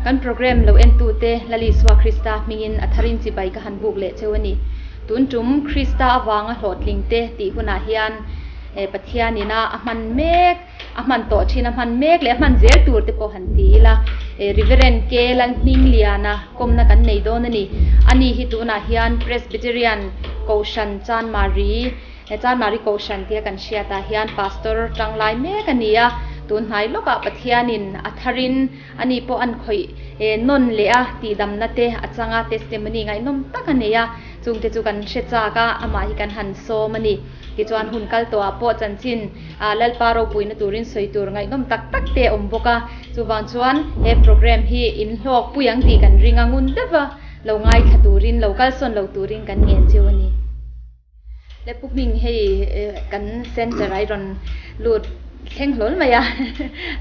Kan program lo entute Lal Isua Krista hmingin a tharin chibai ka han buk leh cheu a ni. Tun tum Krista avanga hlawhtlingte tih hunah hian Pathianina a hman mek, a hman tawh thin, a hman mek leh a hman zel tur te pawh han ti ila. Reverend K. Lalhmingliana kawmna kan nei dawn a ni. Ani hi tunah hian Presbyterian Kohhran Chanmari He Chanmari Kohhran tia kan hriatah hian Pastor tanglai mek a ni a, tun hnai lawkah Pathianin a tharin ani pawh an khawih nawn leh a, tihdamna te a chang a, testimony ngaihnawm tak a nei a, chungte chu kan hre chak a, amah hi kan han sawm a ni. Tichuan hun kal tawhah pawh chanchin Lalpa ropuina turin sawi tur ngaihnawm tak tak te a awm bawk a, chuvang chuan he program hi in hlawk pui ang tih kan ring a, ngun deuh a lo ngaithla turin, lo kalsawn lo turin kan ngen cheu a ni. Le pu hming hei kan center ah i rawn lut thleng hlawl mai a,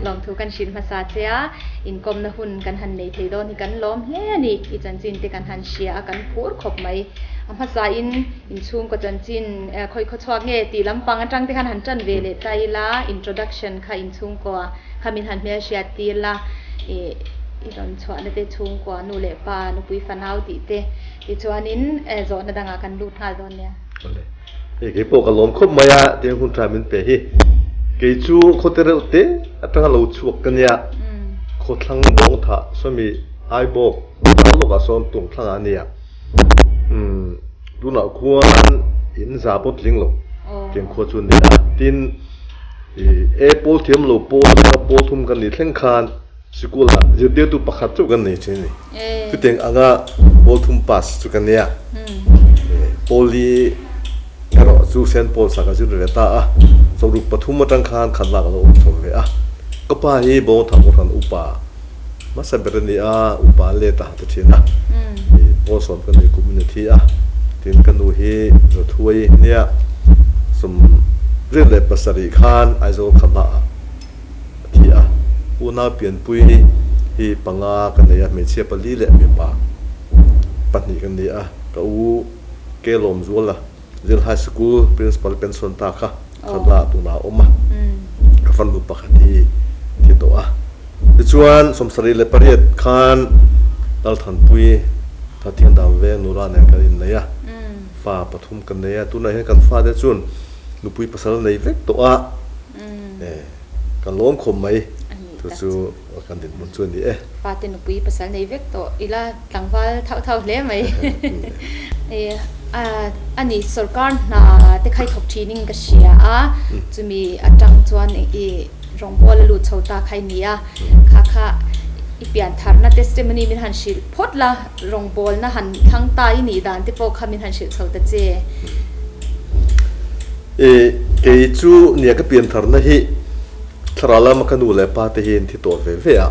lawmthu kan hrilh hmasa che a, inkawmna hun kan han nei thei dawn hi kan lawm hle a ni, i chanchin te kan han hria a kan phur khawp mai. A hmasa in inchhungkaw chanchin khawi khaw chhuak nge tih lampang atang te khan han tan ve leh ta ila, introduction kha inchhungkaw kha min han hmelhriat tir la, i rawn chhuahna te chhungkua nu leh pa nupui fanau tih te. Tichuanin zawhna dangah kan lut nghal dawn nia. Awle. Hei kei pawh ka lawm khawp mai a, tiang hun tha min pe hi. Kei chu khawte reuh te atanga lo chhuak ka nia. Khawthlang bawng thah sawmi Aibawk thlang lawkah sawn tung thlangah a nia. Umm tunah khuan in za pawh tling lo tiang khua chu a ni a. Tin i e pawl thiam lo pawl atanga pawl thum kan nih thleng khan Sikul ah zirtirtu pakhat chauh kan nei thin a ni. Chutiang anga pawl thum pass chu ka nia. Pawl-i erawh chu Saint Paul sak a zir ve ta a, chawruk pathum atang khan khat lak a lo awm chho ve a. Ka pa hi Bawngthang Kohhran upa hmasa ber a ni a, upa let a ha ti thin a. Pawl sawm ka nei kum in a thi a, tin ka nu hi Zathuai nia 77 khan Aizawl Khamah ah A thi a, unau pianpui hi panga ka nei a, hmeichhia pali leh mipa pahnih ka ni a, ka u Ke Lawmzuala Zil High School Principal pension ta kha khatla tunah a awm a, ka fanu pakhat hi thi tawh a. Tichuan 78 khan Lalthanpui Thathian Damveng nula nen kan innei a, fa pathum kan nei a, tunah hian kan fate chuan nupui pasal nei vek tawh a, Kan lawm khawp mai chu chu kan dinhmun chu a ni e. Fate nupui pasal nei vek tawh ila tlangval thauh thauh hle mai. A ni sorkar hna te kha i thawk thin in ka hria a, chumi atang chuan i rawngbawl a lut chho ta kha i ni a, kha kha i pian tharna testimony min han hrilh phawt la, rawngbawlna han thlang ta i nih dan te pawh kha min han hrilh chho ta che. E, kei chu nia ka piantharna hi thlarau lama ka nu leh pa te hi an thi tawh ve ve a.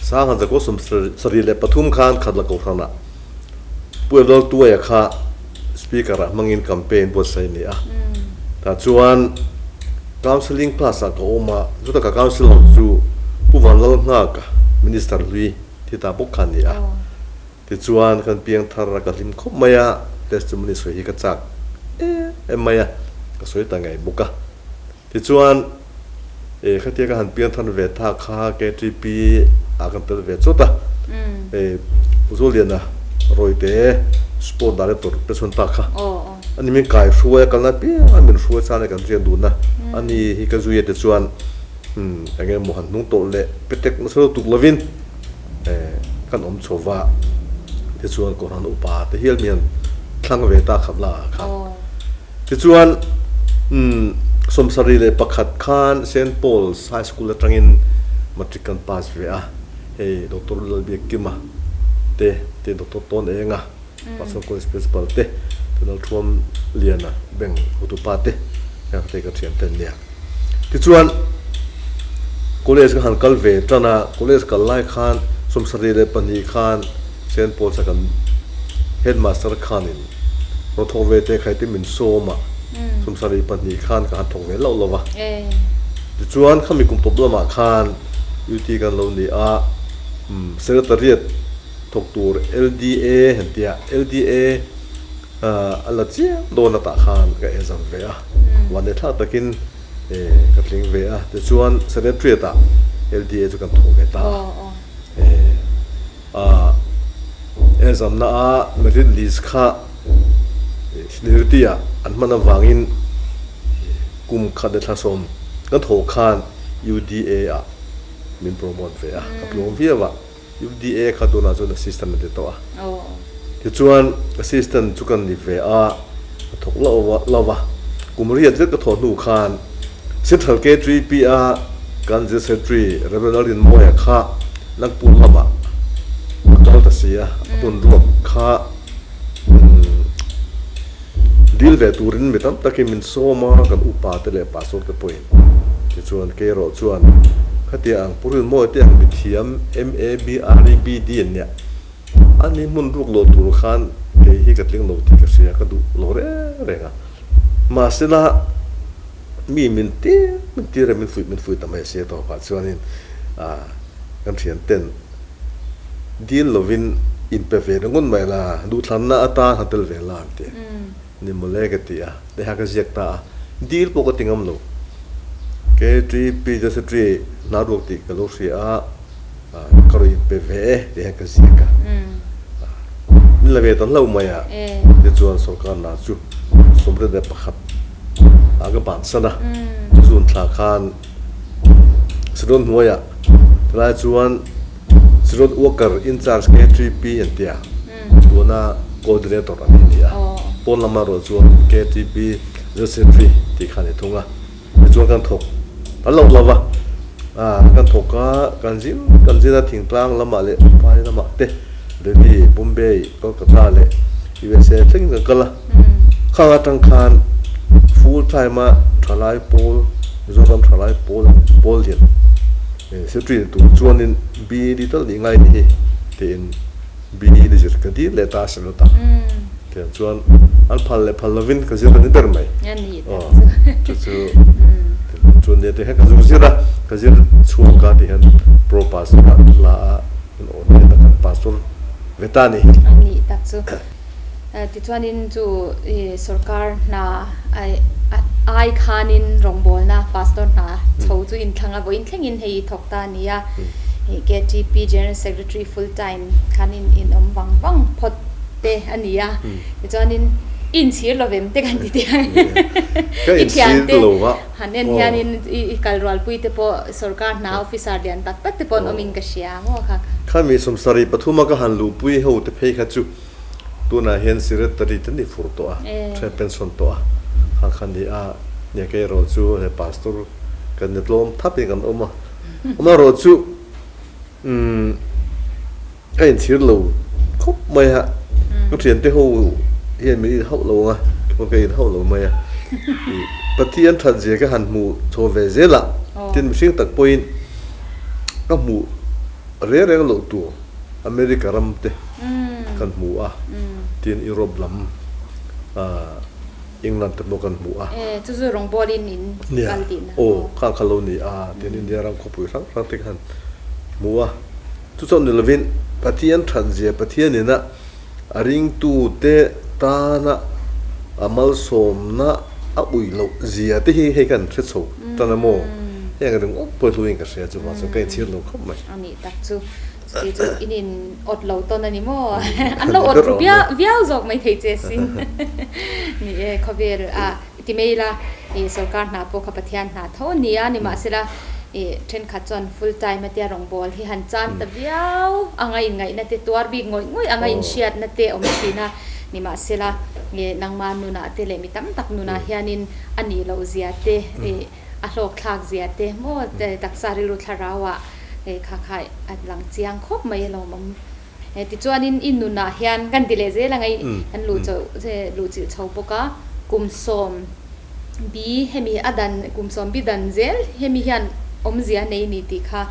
Sangha Zakua 73 khan Khatla Kohhranah Pu Eldol Tuaia kha Speaker ah hmangin campaign buatsaih a ni a. Tah chuan Counselling class ah ka awm a, chuta ka counsellor chu Pu Vanlalnghaka, Minister hlui thi ta bawk kha a ni a. Tichuan kan piang thar a ka hlim khawp mai a, testimony sawi hi ka chak em em mai a, ka sawi ta ngei bawk a. Tichuan e khatia ka han piang thar ve thak kha KTP ah kan tel ve chawt a, e Pu Zualiana Rawite Sport Director te chhun tak kha ani min kai hruai a kalna piang a min hruai chang leh kan riak dun a, ani hi ka zui a tichuan eng emaw han hnung tawh leh petek nasa lutuk lovin Kan awm chho va, tichuan Kohhran upa te hial mian thlang ve ta khat la ah khan. Tichuan 71 khan Saint Paul's High School atangin matric kan pass ve a, hei Doctor Lalbiakkima te, te Doctor Tawn Enga, Pastor College Principal te, Tunal Thuam Liana bank hotupa te, heng te ka thian te an nia. Tichuan, college ka han kal ve tan a, college kal lai khan 72 khan Saint Paul's a kan headmaster khanin rawn thawk ve te khai te min sawm a, 72 khan ka han thawk ve loh lo va. Tichuan, khami kum tawp lamah khan UT kan lo ni a, Secretariat thawk tur LDA han tia, LDA A la chiang dawn atah khan ka exam ve a, vannehthlak takin ka tling ve a, tichuan Secretariat ah LDA chu kan thawk ve ta a, Exam na a merit list kha seniority ah an hman avangin kum khat leh thla sawm kan thawh khan UDA ah min promote ve a, ka tlawm viau a. UDA kha tunah chuan assistant a ti tawh a. Tichuan assistant chu ka ni ve a, ka thawk lo va. Kum riat zet ka thawh hnu khan Central K3P a kan General Secretary Rev Lalrinmawia kha Nagpur lamah a kal ta si a, a hmun ruak kha Dil ve turin mi tam takin min sawm a, kan upa te leh pastor te pawhin. Tichuan kei erawh chuan khatia ang Puril Mawi te ang mithiam MABREBD an nia, ani hmun ruk lo tur khan kei hi ka tling lo tih ka hria, ka duh lo reng reng a. Mahsela mi min tir min tir a, min fuih min fuih ta mai si a tawpah chuanin kan thian ten Dil lovin inpe ve ringawt mai la, duhthlanna atan han tel ve la an ti. Ni mawle ka ti a, Neha ka ziak ta a, dil pawh ka ti ngam lo. KTP Secretary hna ruak tih ka lo hria a, ka rawn inpe ve e tih hian ka ziak a. Min la ve ta hlauh mai a, tichuan sorkar hna chu 21 ah ka bansan a, June thla khan Sirawn hnuaiah tilai chuan Sirawn Worker in charge KTP an ti a, tuna coordinator a ni a, pawn lamah erawh chuan KTP General Secretary tih kha a ni thung a, tichuan kan thawk ta loh lo va, kan thawk a, kan zin kan zin a thingtlang lamah leh phai lamah te Delhi, Bombay, Kolkata leh USA thlengin kan kal a. Khang atang khan full time a thalai pawl, Mizoram thalai pawl pawl hian secretary ni tur chuanin BEd tal nih ngai ni hi tiin BEd zir ka dil leh ta a si lo ta. Tiang chuan an phal leh phal lovin ka zir a ni ber mai. Chu chu chuan nia tiang hian ka zuk zir a, ka zir chhuak a ti hian pro pastor ah la a an awm leh ta kan pastor ve ta a ni. A nih tak chu. Tichuanin chu sorkar hna ai khanin rawngbawlna pastor hna chho chu inthlang a, vawiin thlengin hei i thawk ta a ni a. KTP General Secretary full time khanin in awm vang vang phawt te a ni a. Tichuanin i inchhir lo vem te kan ti teh ang. I thiante han en hianin i kal rualpui te pawh sorkar hna officer lian tak tak te pawh an awmin ka hria maw kha. Khami 73 a ka han luhpui ho te phei kha chu Tunah hian Secretary te ni fur tawh a, then pension tawh a, kha kha ni a, nia kei erawh chu he Pastor kan ni tlawm thap in kan awm a, amaherawh chu umm ka inchhir lo khawp mai a, ka thiante ho hian min in hauh lo ang a, keipawh ka in hauh lo mai a, ih Pathian that zia ka han hmuh chho ve zel a, tin mihring tak pawhin ka hmuh reng reng loh tur. America ram te kan hmu a, tin Europe lam England te pawh kan hmu a. E, chu chu rawngbawlin in kal tihna. Aw, kha kha lo ni a, tin India ram khawpui hrang hrang te khan hmu a. Chu chuan ni lovin Pathian thatzia, Pathian ina a ringtute tana a malsawmna a ui loh zia te hi hei kan hre chho tan a maw? Heng ringawt pawh hi hluin ka hria chuvang chuan ka inchhir lo khawp mai. A nih tak chu. Chuti chu in in awt lo tawn a ni maw? An lo awt ru viau zawk mai thei che sin. Ni e, khawvel a ti mai ila i sorkar hna pawh kha Pathian hna tho a ni a, nimahsela i thenkhat chuan full time a tia rawngbâwl hi han chan ta viau anga inngaihna te tuar bik ngawih ngawih anga inhriatna te awm thin a, nimahsela i nangma nunah te leh mi tam tak nunah hianin a nih loh zia te i a hlawk thlak zia te maw taksa rilru thlarauah kha kha a lang chiang khawp mai a lawmawm. Tichuanin i nunah hian kan ti leh zel ang a, kan luh chho luh chilh chho bawk a, kum sawm bi hemi a dan kum sawm bi dan zel hemi hian awmzia nei ni tih kha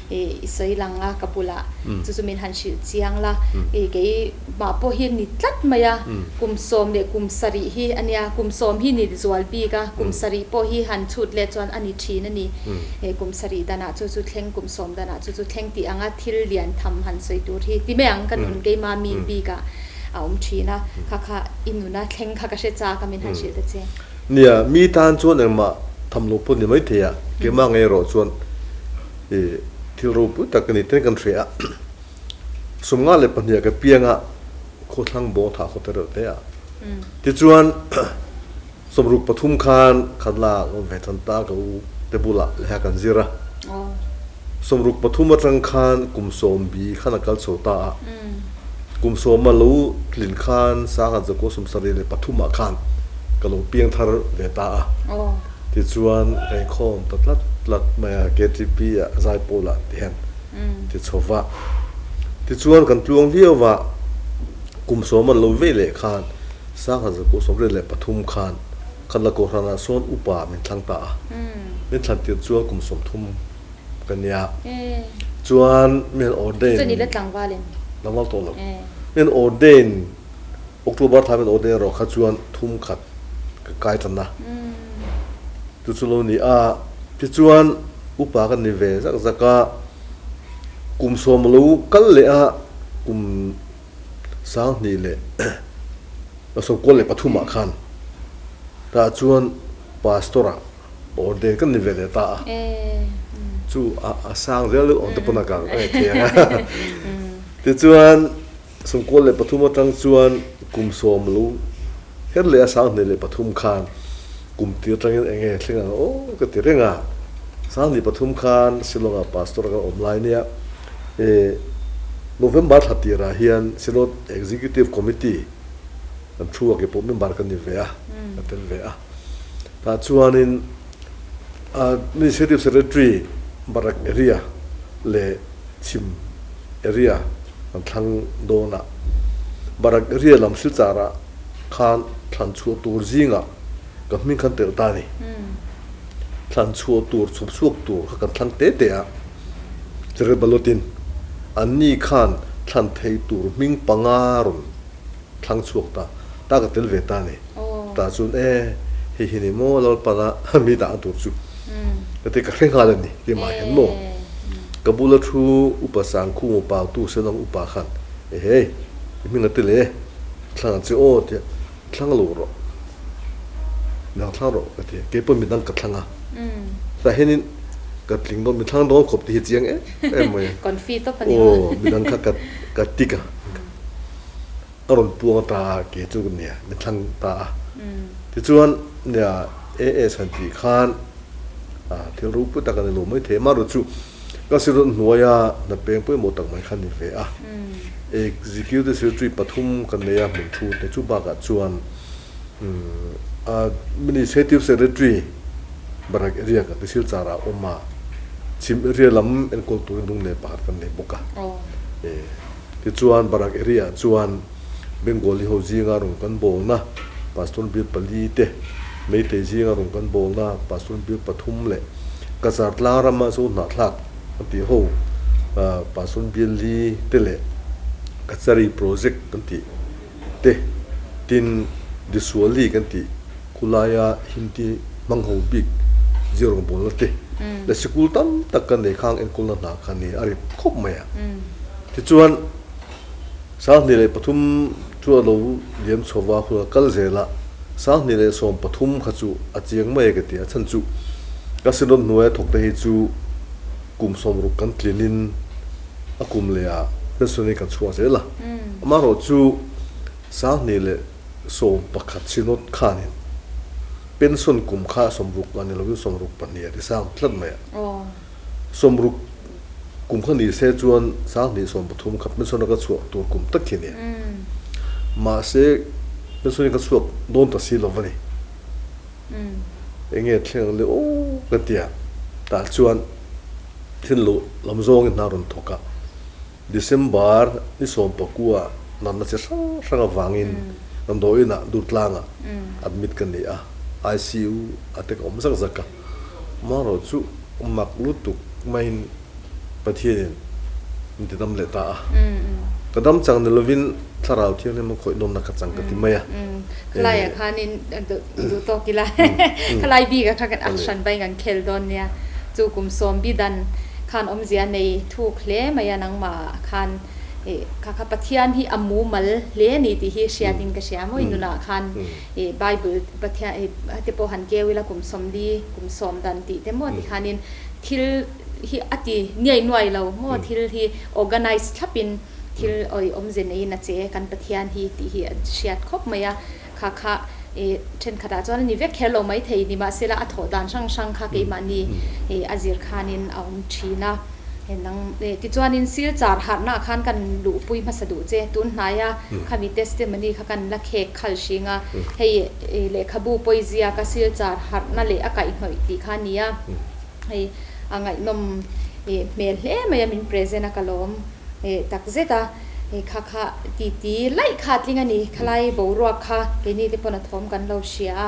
i sawi lang a ka bulah chu chu min han hrilh chiang la, kei mah pawh hi ni tlat mai a, kum sawm leh kum sarih hi a nia, kum sawm hi ni zual bik a, kum sarih pawh hi han chhut let chuan a ni thin a ni, kum sarih danah chu chu thleng kum sawm danah chu chu thleng tih anga thil lian tham han sawi tur hi ti mai ang ka nun keima mi bik ah a awm thin a, kha kha i nuna thleng kha ka hre chak a min han hrilh ta che. Nia, mi tan chuan engmah tham lo pawh ni mai thei a, keimah ngei erawh chuan i thil ropui tak ka ni ten kan hria a. 52 ah ka piang a, Khawthlang bawng thah khaw te reuh te ah. Tichuan 63 khan Khatla ka awm ve tan ta ka u te bulah lehkha kan zir a. 63 atang khan kum sawmbi khan a kal chho ta a. Kum sawma lo tlin khan 1973 ah khan ka lo piang thar ve ta a. Tichuan ka inkhawm ta tlat tlat mai a, KTP ah Zaipawl ah ti hian ti chho va. Tichuan kan tluang viau va, kum sawma lo vei leh khan 1983 khan Khatla Kohhranah sawn upa min thlang ta a. Min thlan tir chuan kum 30 ka nia. Chuan min han ordain. Chuan i la tlangval em? Tlangval tawh lo. Min ordain October thla min ordain erawh kha chuan thum khat ka kai tan a. Chu chu lo ni a. Tichuan upa ka ni ve zak zak a. Kum sawm lo kal leh a kum 2023 ah khan tah chuan pastor ah ordain kan ni ve leh ta a. Chu a sang zel deuh awm te pawn a kang a thei ang a. Tichuan 93 atang chuan kum sawm lo her leh a 2003 khan kum tir atangin eng nge thleng ang aw ka ti reng a. 2003 khan Shillong ah pastor a kan awm lai nia e November thla tirah hian Synod Executive Committee kan thu a ke pawh member ka ni ve a, ka tel ve a. Tah chuanin Administrative Secretary Barak Area leh Chhim Area kan thlang dawn a. Barak Area lam Silchar-ah khan thlan chhuah tur zingah ka hming khan telh ta a ni. Thlan chhuah tur, chhawp chhuak tur kha kan thlang te te a. General Balotin, Anni khan thlan thei tur hming panga rawn thlang chhuak ta, ta ka tel ve ta a ni. Tah chuan e, hei hi ni maw Lalpana mi dah tur chu ka ti ka hre nghal a ni keimah hian maw. Ka bula thu Upa Sangkhuma Pautu Senang Upa khan e hei, i hming a tel e, thlang ang che aw tia Thlang lo rawh, midang thlang rawh ka ti a, kei pawh midang ka thlang a, tah hianin ka tling dawn, mi thlang dawn khawp tih hi chiang em em mai a, Confi tawp a ni maw? Aw, midang kha ka ka tik a, a rawn puang a ta a, kei chu nia mi thlang ta a, tichuan nia AS han tih khan thil ropui tak a ni lo maithei, amaherawhchu Ka Synod hnuaia hna peng pawimawh tak mai kha ni ve a. Executive Secretary pathum kan nei a hmun thu te chu bakah chuan Administrative Secretary Barak area kan ti Silchar ah awm a, Chhim area lam enkawl turin lung leh pakhat kan nei bawk a. Tichuan Barak area ah chuan Bengali ho zinga rawn kan bawlna Pastor bial pali te, Meitei zinga rawn kan bawlna Pastor bial pathum leh Cachar tlang rama chu hnahthlak an tih ho Pastor bial li te leh Kachari project kan tih te tin Disuali kan tih khulaia Hindi hmang ho bik zir rawngbawlna te leh sikul tam tak kan nei khang enkawlna hna kha ni a ri khawp mai a. Tichuan 2003 chu a lo liam chho va, hun a kal zel a, 2013 kha chu a chiang mai e ka ti a, chhan chu ka Synod hnuaia thawk te hi chu kum 60 kan tlinin a kum leh ah pension in kan chhuak zel a, amaherawh chu 2011 Synod khanin pension kum kha 60 a ni lovin 62 a ti sang tlat mai a. 60 kum kha ni se chuan 2013 kha pension a ka chhuah tur kum tak hi a ni. Mahse, pension hi ka chhuak dawn ta si lo va ni. Eng nge thleng ang le aw ka ti a, tah chuan thil lo lam zawngin hna rawn thawk a. December ni 19 natna chi hrang hrang avangin damdawiinah Durtlangah admit ka ni a, ICU ah te ka awm zak zak a. Amaherawh chu mak lutuk maiin Pathianin min ti dam leh ta a. Ka dam chang ni lovin Thlarau Thianghlim a khawih nawnna ka chang ka ti mai a. Khalaiah khanin duh tawk ila khalai bikah kha kan action pahin kan khel dawn nia. Chu kum sawm bi dan khan awmzia nei thuk hle mai a nangmah khan kha kha Pathian hi a mumal hle a ni tih hi hriatin ka hria maw i nunah khan I Bible Pathian i te pawh han keu ila kum sawmli kum sawm dan tih te maw tikhanin thil hi a ti niai nuai lo maw thil hi organize thlapin Thil awih awmze neiin a che kan Pathian hi tih hi a hriat khawp mai a, kha kha ih thenkhatah chuan a ni vek kher lo mai thei nimahsela a thawh dan hrang hrang kha keimahni ih a zir khanin a awm thin a. Nang tichuanin Silchar harhnaah khan kan luhpui hmasa duh che tun hnaia khami testimony kha kan la khek khal hring a, hei lehkhabu pawizia ka Silchar harhna leh a kaihhnawih tih kha a ni a, hei a ngaihnawm hmel hle mai a min present a ka lawm. Tak zet a, kha kha titi laih kha a tling a ni. Khalai boruak kha keini te pawn a thawm kan lo hria a,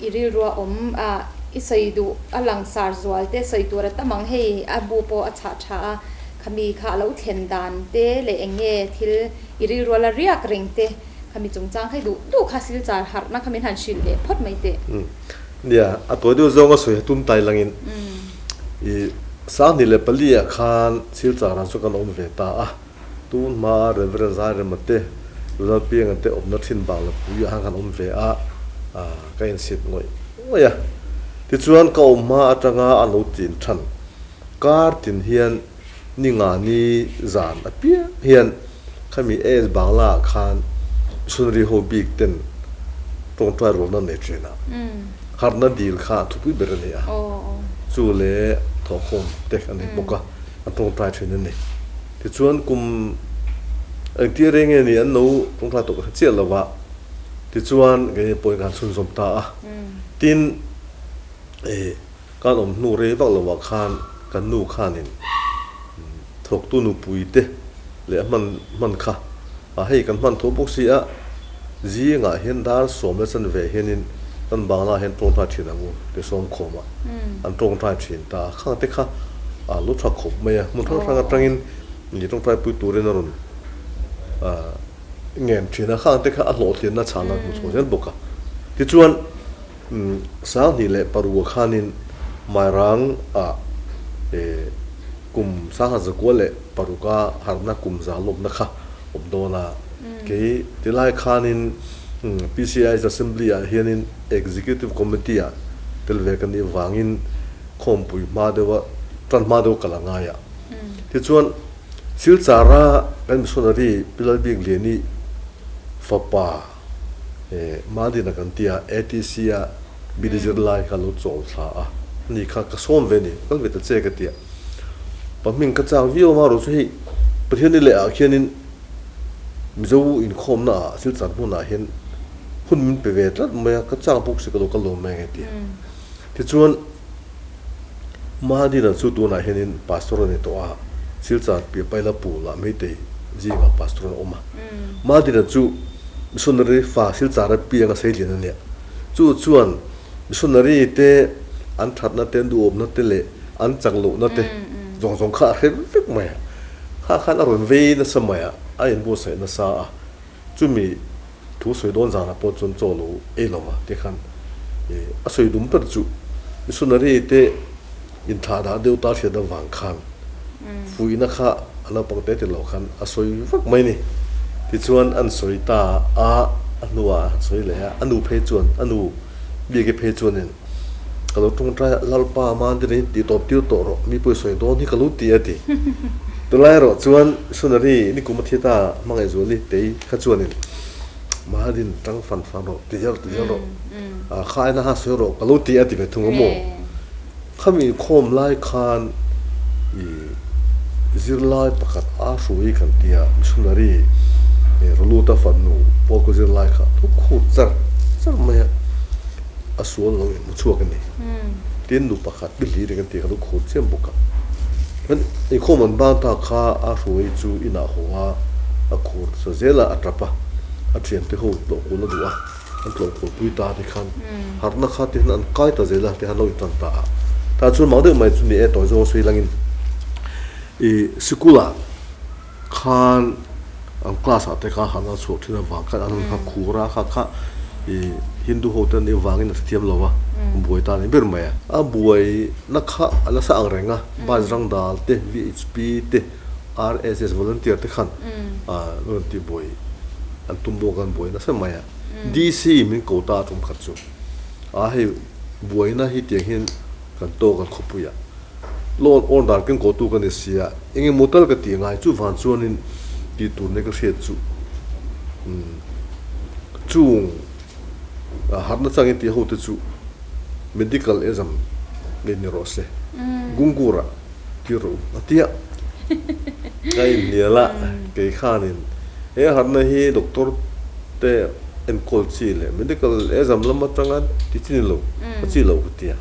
i rilrua awm a, i sawi duh a langsar zual te sawi tur a tam ang hei a bu pawh a chhah tha a, khami kha a lo thlen dan te leh eng nge thil i rilrua la riak reng te khami chungchang kha i duh duh kha silchar harhna kha min han hrilh leh phawt mai teh. Nia, a tawi deuh zawng a sawi a tum tai langin i Sanghnih leh pali ah khan Silchar-ah chu kan awm ve ta a, tun hma Reverend Zairema te, Lalpianga te awmna thin Banglapui ah khan kan awm ve a, ka insit ngawih ngawih a. Tichuan ka awm hma atanga a lo tin than kar tin hian ni nga ni zan apiang hian Khami AS Bangla ah khan missionary ho bik ten tawngtai rualna nei thin a, harhna dil kha a thupui ber a ni a, chu leh thawhkhawm te an nei bawk a, an tawngtai thin a ni. Tichuan kum engtir reng nge ni an lo tawngtai tawh ka hre chiah lo va, tichuan keini pawhin kan chhunzawm ta a, tin Kan awm hnu rei vak lovah khan kan nu khanin thawktu nupui te leh a hman hman kha a hei kan hman tho bawk si a, zingah hian dar sawm leh chanve hianin kan bangla hian tawngtai thin ang u ti sawm khawm a, an tawngtai thin ta a, khang te kha a lo tha khawp mai a, hmun hrang hrang atangin ni tawngtai pui turin a rawn ngen thin a, khang te kha a hlawhtlinna chhan a hmu chho zel bawk a, tichuan. 2006 khanin Mairang ah kum 2006 a harhna kum za lawmna kha awm dawn a. Kei tilai khanin PCI's Assembly ah hianin Executive Committee ah tel ve ka nih vangin khawmpui hma deuha tan hma deuh ka la ngai a. Tichuan Silchara kan missionary Pi Lalbikliani fapa Madina kan tia ATC a bidi zirlai kha lo chawl thla a ni kha ka sawm ve ni kal ve ta che ka tia pa hming ka chak viau a rawh chu hei Pathian i leh ah khianin Mizo inkhawmna ah Silchar hmunah hian hun min pe ve tlat mai a ka chak bawk si ka lo kal lo mai ang e tia tichuan Mahadina chu tunah hianin pastor a ni tawh a, Silchar piah Paila Pool ah Meitei zingah pastor a awm a. Mahadina chu missionary fa Silchara piang a seilian a nia. Chu chuan missionary te an thatna te, an duhawmna te leh an chak lohna te zawng zawng kha a hre vek mai a. Kha khan a rawn vei nasa mai a, a inbuatsaih nasa a. Chumi thu sawi dawn zanah pawh chuan chaw lo ei lo va ti khan a sawi dum ber chu missionary te inthlah dah deuh ta hriat avang khan fuihna kha a naupang te ti lo khan a sawi vak mai ni. Tichuan an sawi ta a, a hnuah an sawi leh a, a nu phei chuan a nu biak i phei chuanin Ka lo tawngtai a, Lalpa Mandiri tih tawp tir tawh rawh, mi pawh i sawi dawn hi ka lo ti a ti. Tunlai erawh chuan missionary nikum a thi ta Hmangaihzuali tei kha chuanin Mahadin tang fan fan rawh, ti zel ti zel rawh, kha aina kha sawi rawh ka lo ti a ti ve thung a maw? Khami inkhawm lai khan i zirlai pakhat a hrui kan tia missionary Roluta fanu Paul zirlai kha thu khur char char mai a. A sual lo in chhuak a ni. Tin nu pakhat mi hlir in kan ti kha lu khur chiam bawk a. Chuan inkhawm an ban ta kha a hruai chu inah haw a, a khur sa zel a, a tap a. A thiante ho tlawh kual a duh a, an tlawh kual pui ta te khan harhna kha te hian an kai ta zel a, te khan lo intan ta a. Tah chuan mak deuh mai chu ni e tawi zawng sawi langin i sikul ah Khan an class ah te kha han a chhuah thin avang khan an han kha khur a, kha kha i Hindu ho te an nih avangin a hrethiam lo a, buai ta a ni ber mai a. A buai na kha a nasa ang reng a, bus rang dal te, VHP te, RSS volunteer te khan a rawn ti buai an tum bawk a, an buai nasa mai a. DC min ko ta a tum khat chu a hei buaina hi tiang hian kan tawk a khawpui ah. Law and order keng kawhtu ka ni sia, eng emaw tal ka tih ngai chuvang chuanin Tih tur nia ka hriat chu chung harhna changin tih ho te chu medical exam nei ni rawh se, Gungura tir rawh u a ti a. Ka inhnial a, kei khanin he harhna hi doctor te enkawl chi leh medical exam lam atanga ti chi ni lo, ka chi lo ka ti a.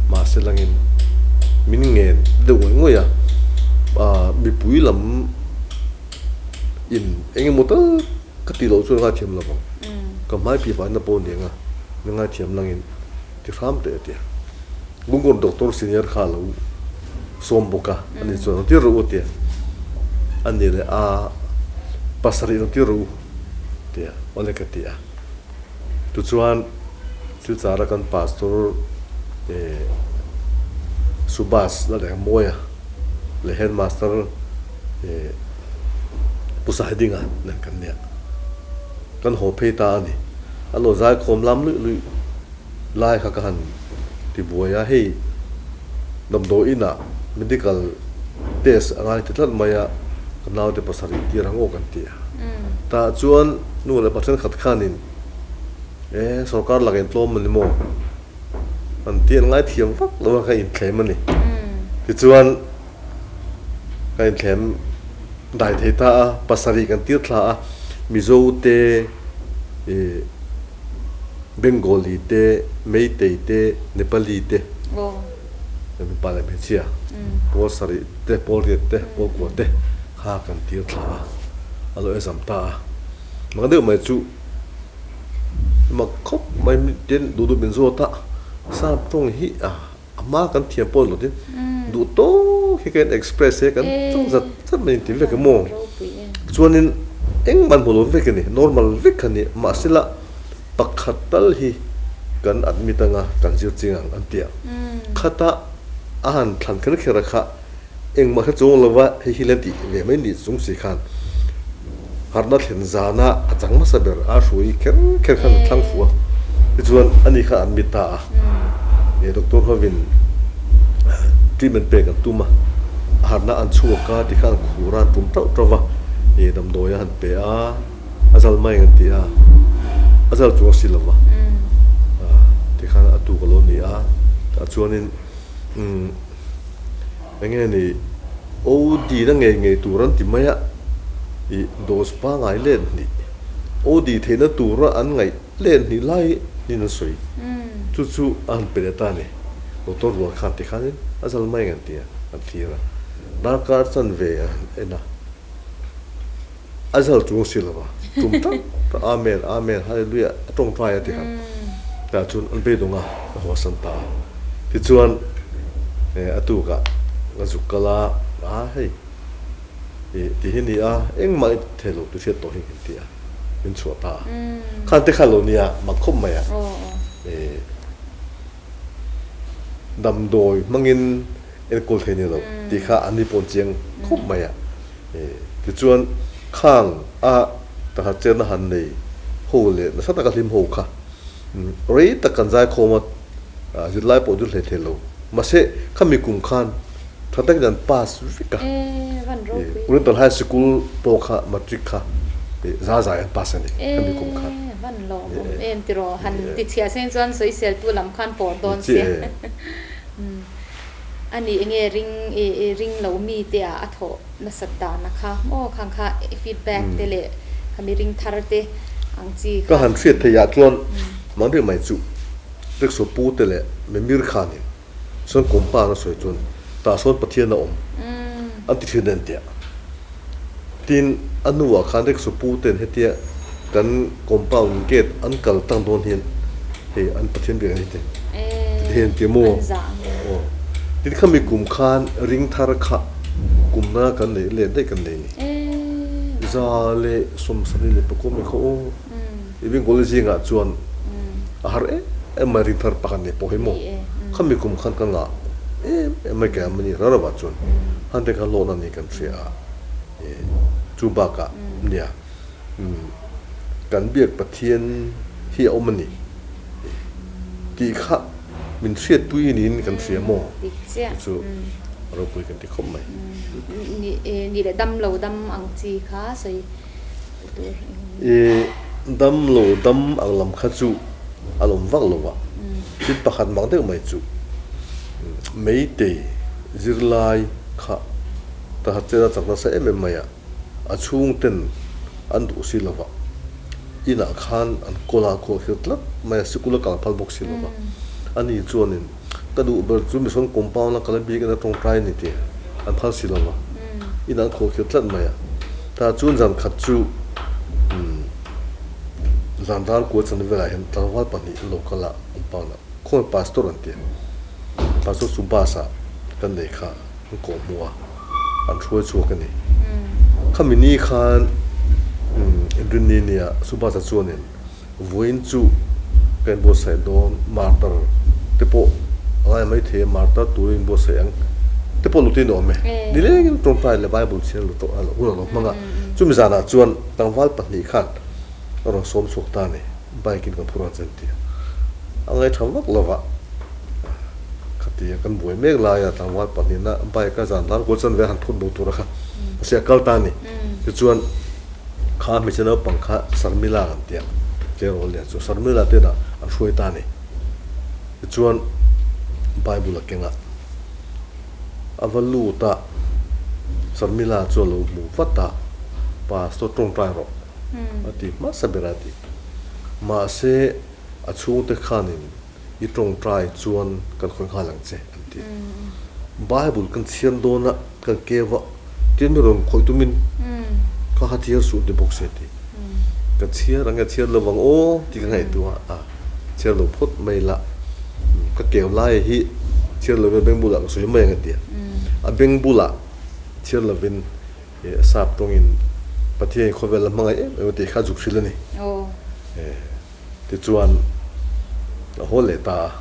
Mahse langin min ngen deuh ngawih ngawih a, mipui lam in eng emaw tal ka tih loh chuan ngaithiam lo vang. Ka hmai phih vaina pawh a ni ang a, min ngaithiam langin ti hram teh a ti a. Gungkur doctor senior kha a lo sawm bawk a, ani chuan rawn tir rawh u a ti a. Ani leh a pasarih rawn tir rawh u a ti a, awle ka ti a. Tichuan Silchara kan pastor Subhas Lalengmawia leh headmaster Pu Saidinga nen kan nia. Kan haw phei ta a ni. An lo zaikhawm lam luih luih lai kha ka han ti buai a, hei damdawi inah medical test a ngai ti tlat mai a, ka naute pasarih tir ang aw kan ti a. Tah chuan nu leh pa thenkhat khanin e sorkar lak in tlawm a ni maw an ti an ngaithiam vak lo a, ka inthlem a ni. Tichuan Ka inthlem dai thei ta a, pasarih kan tir thla a, Mizo te, ih Bengali te, Meitei te, Nepali te, mipa leh hmeichhia, pawl sarih te, pawl riat te, pawl kua te kha kan tir thla a, a lo exam ta a. Mak deuh mai chu mak khawp mai tin duh duh min zawt a, sap tawng hi a. A hma kan thiam pawh ni lovin duh tawk hi ka in express he kan chawng zat zat mai in ti vek emaw chuanin engmah an hmu lo vek a ni normal vek a ni mahsela pakhat tal hi kan admit anga kan zir ching ang an ti a khata a han thlan kher kher a kha Engmah hre chuang lova hei hi la tih ve mai ni chung si khan harhna thlen zana a chang hmasa ber a hruai kher kher khan a thlang fuh a, tichuan ani kha an mit ta a, e doctor hovin treatment pek an tum a, a harhna an chhuak a tikha an khur a an tum tauh tauh va, e damdawi a han pe a, a zal mai ang an ti a, a zal chuang si lova, tikhan a tuk a lo ni a, tah chuanin umm. Enge ni OD na ngei ngei tur an ti mai a, ih dose pangai let hnih OD theihna tura an ngaih let hnih lai niin an sawi. Chu chu a han pe leh ta a ni. Doctor rual khan tikhanin a zal mai ang an ti a, an thlir a. Darkar chanve an han en a. A zal chung si lo a, tum tak tak Amen, Amen, Hallelujah a tawngtai a ti kha. Tah chuan an beidawng a, a haw san ta a. Tichuan a tukah a zuk kal a, a hei ih ti hi ni a, engmah i ti thei lo ti hriat tawh hi kan ti a, min chhuah ta a. Khan te kha lo nia mak khawp mai a, damdawi hmangin enkawl thei ni lo tih kha an ni pawn chiang khawp mai a. Tichuan khang a takhat chenna han nei ho leh nasa taka hlim ho kha rei tak kan zaikhawm a, zirlai pawh chu hlei thei lo. Mahse khami kum khan tha takin an pass vek a, Oriental High Sikul pawh kha matric kha za zai an pass a ni khami kum khan. Van lawmawm em tiraw han tichhiah seng chuan sawiseltu lam khan pawr dawn sia. A ni enge ring i ring lo mi te ah a thawh nasat dan a kha maw khang kha feedback te leh khami ring thar te ang chi kha. Ka han hriat theih ah chuan Manri mai chu rickshaw pu te leh Mimir khan in sawn compound a sawi chuan tah sawn Pathian a awm an ti thin en tiah. Tin, a hnuah khan rickshaw pu ten hetia kan compound gate an kal tang dawn hian hei an Pathian biak a ni te ti hian ti maw? Aw. Tin, khami kum khan ring thar kha kum nanga kan neih let daih kan nei ni. 174 mai kha aw. I Bengali zingah chuan a har em em mai ring thar pakhat nei pawh hi maw? Khami kum khan ka ngah em em mai kei ang mani rau rauah chuan han te kha hlawhna ni kan hria a, chu bakah nia kan biak Pathian hi a awm a ni tih kha min hriatpui niin kan hria maw? Chu chu. a ropui kan ti khawp mai. Nih leh dam lo dam ang chi kha sawi tur. I dam lo dam ang lam kha chu a lawm vak lo a, thil pakhat mak deuh mai chu Meitei zirlai kha ta hat chen a chak nasa em em mai a, a chhungten an duh si lo va, inah khan an kawl a, kawl khir tlat mai a, sikul a kal phal bawk si lo va, ani chuanin Ka duh ber chu mission compound a kal a bik in a tawngtai a ni tih an phal si lo va, in an khaw khir tlat mai a. Tah chuan zan khat chu zan dar kual chan velah hian tlangval pahnih an lo kal a compound ah, khawnge pastor an ti a, pastor chu bus ah kan nei kha an kawh hmuh a, an hruai chhuak a ni. Khami ni khan Inrinni nia Subhas-a chuanin Vawiin chu ka inbuatsaih dawn, martar te pawh a ngai mai thei a, martar tur inbuatsaih ang te pawh lutin a awm e. Nilengin tawngtai leh Bible chhiar lu tawh hun a lo hmang a, chumi zanah chuan tlangval pahnih khan a rawn sawm chhuak ta a ni, bike in kan phur ang che an ti a, a ngaihṭha vak lo va, khatia kan buai mek laia tlangval pahnihna bike a zan dar kual chanve a han phut bo tur a kha mahse a kal ta a ni, tichuan. Kha hmeichhe naupang kha Sarmila kan ti a, tleirawl lian chu Sarmila te inah an hruai ta a ni. Tichuan Bible a keng a, a va lut a, Sarmila chu a lo hmu vat a, Pastor tawngtai rawh a ti hmasa ber a ti. Mahse a chhungte khanin I tawngtai chuan kan khawi nghal ang che an ti. Bible kan chhiar dawn a, kan keu a, tin mi rawn khawih tumin kha kha chhiar suh ti bawk se ti. Ka chhiar ang e, chhiar lo vang aw tih ka ngaihtuah a, chhiar lo phawt mai la, ka keu lai hi chhiar lovin a beng bulah ka sawi mai ang a ti a. A beng bulah chhiar lovin sap tawngin Pathian khawvel a hmangaih em em a tih kha a zuk hrilh a ni. Tichuan, a haw leh ta a.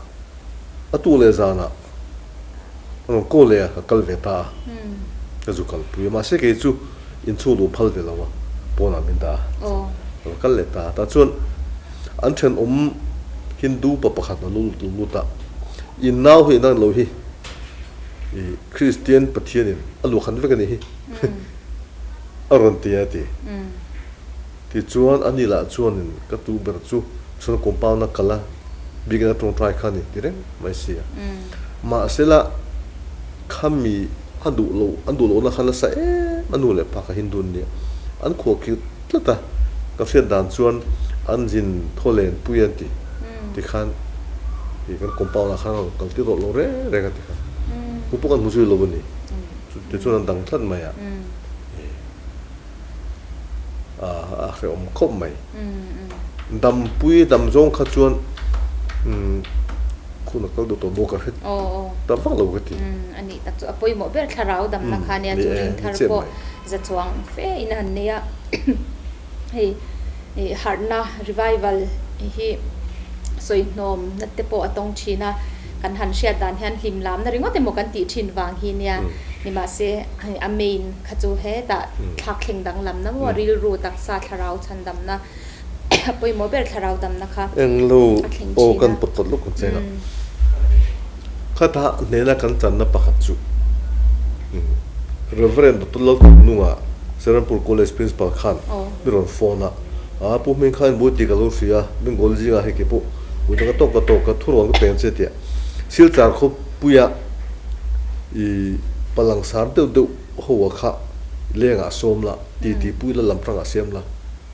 A tu leh zanah a rawn call leh a, ka kal ve ta a. Ka zu kalpui a, mahse kei chu inchhung duh phal ve lo a, pawnah min dah a. Ka va kal leh ta a. Tah chuan an thenawm Hindu pa pakhat a lo lut a, In nau hi inang lo hi, i Kristian Pathianin a luahkhat vek a nih hi, a rawn ti a ti. Tichuan, ani lah chuanin ka tu ber chu chhun compound a kal a, biakinn a tawngtai kha a ni ti reng mai si a. Mahsela, khami a duh loh, an duh lohna kha nasa em a nu leh pa kha Hindu an nia. An khuahkhirh tlat a, ka hriat dan chuan an zin thaw len pui an ti tikhan ih kan compound ah khan a rawn kal tir rawh lo reng reng a ti kha. Hmu pawh kan hmu zui lo a ni. Tichuan an dang tlat mai a. A hrehawm khawp mai. Dampui dam zawng kha chuan khun a kal duh tawh bawk a hre ta vak lo ka ti. A nih tak chu a pawimawh ber thlarau damna kha nia chu ring thar pawh za chuang fe in a han nei a. Hei harhna revival hi sawi hnawm na te pawh a tawng thin a. Kan han hriat dan hian hlim lamna ringawt emaw kan tih thin vang hi nia. Nimahse hei a main kha chu hetah thlak thleng danglamna maw rilru taksa thlarau chhandamna a pawimawh ber thlarau damna kha Englo a thleng aw thin kan a. pawt pawt lawk ang che nga. Khata hnena kan channa pakhat chu Reverend Doctor Lalthawknunga Serampur College Principal khan mi rawn phone a, Aa Pu Hming kha inbuai tih ka lo hria, Bengal zingah hei keipawh Ui ka tawk ka tawk ka thurawn ka peng che tia Silchar khawpuia i palangsar deuh deuh ho a kha lengah sawm la, ti ti pui la lam tangah siam la,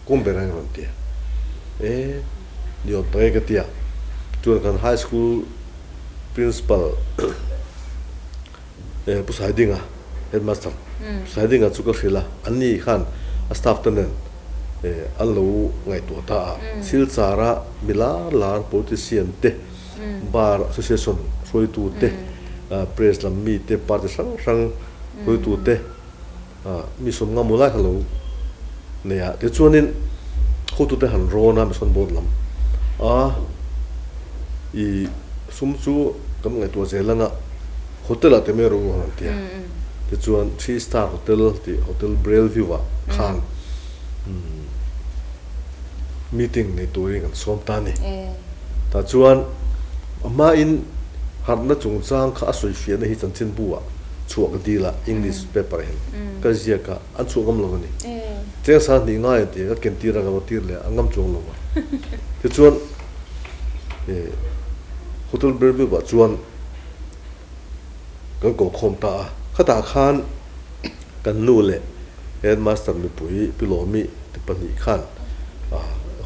kawng ber ang rawn ti a. E ni awm tak e ka ti a. Chuan kan high school principal Pu Saidinga, headmaster Pu Saidinga chu ka hrilh a, anni khan a staff te nen an lo ngaihtuah ta a, Silchara mi lar lar politician te, Bar Association hruaitu te, Press lam mi te, party hrang hrang hruaitu te, Mi sawm nga maw lai kha lo nei a, tichuanin hotute han rawn a mission board lam a i sum chu kan ngaihtuah zel anga hotel ah te mai rawh u han ti a, tichuan three star hotel tih hotel Braille view ah khan meeting nei turin kan sawm ta a ni. Tah chuan a hmain harhna chungchang kha a sawifiahna hi chanchinbu ah. chhuah ka dil a, English paper ah hian ka ziak a, an chhuah ngam lo a ni. Cheng sang hnih ngai an ti a, ka ken tir a, ka va tir leh a, an ngam chuang lo a. Tichuan Hotel Bellevue ah chuan kan ko khawm ta a, khatah khan kan nu leh headmaster mipui Pi Lawmi te pahnih khan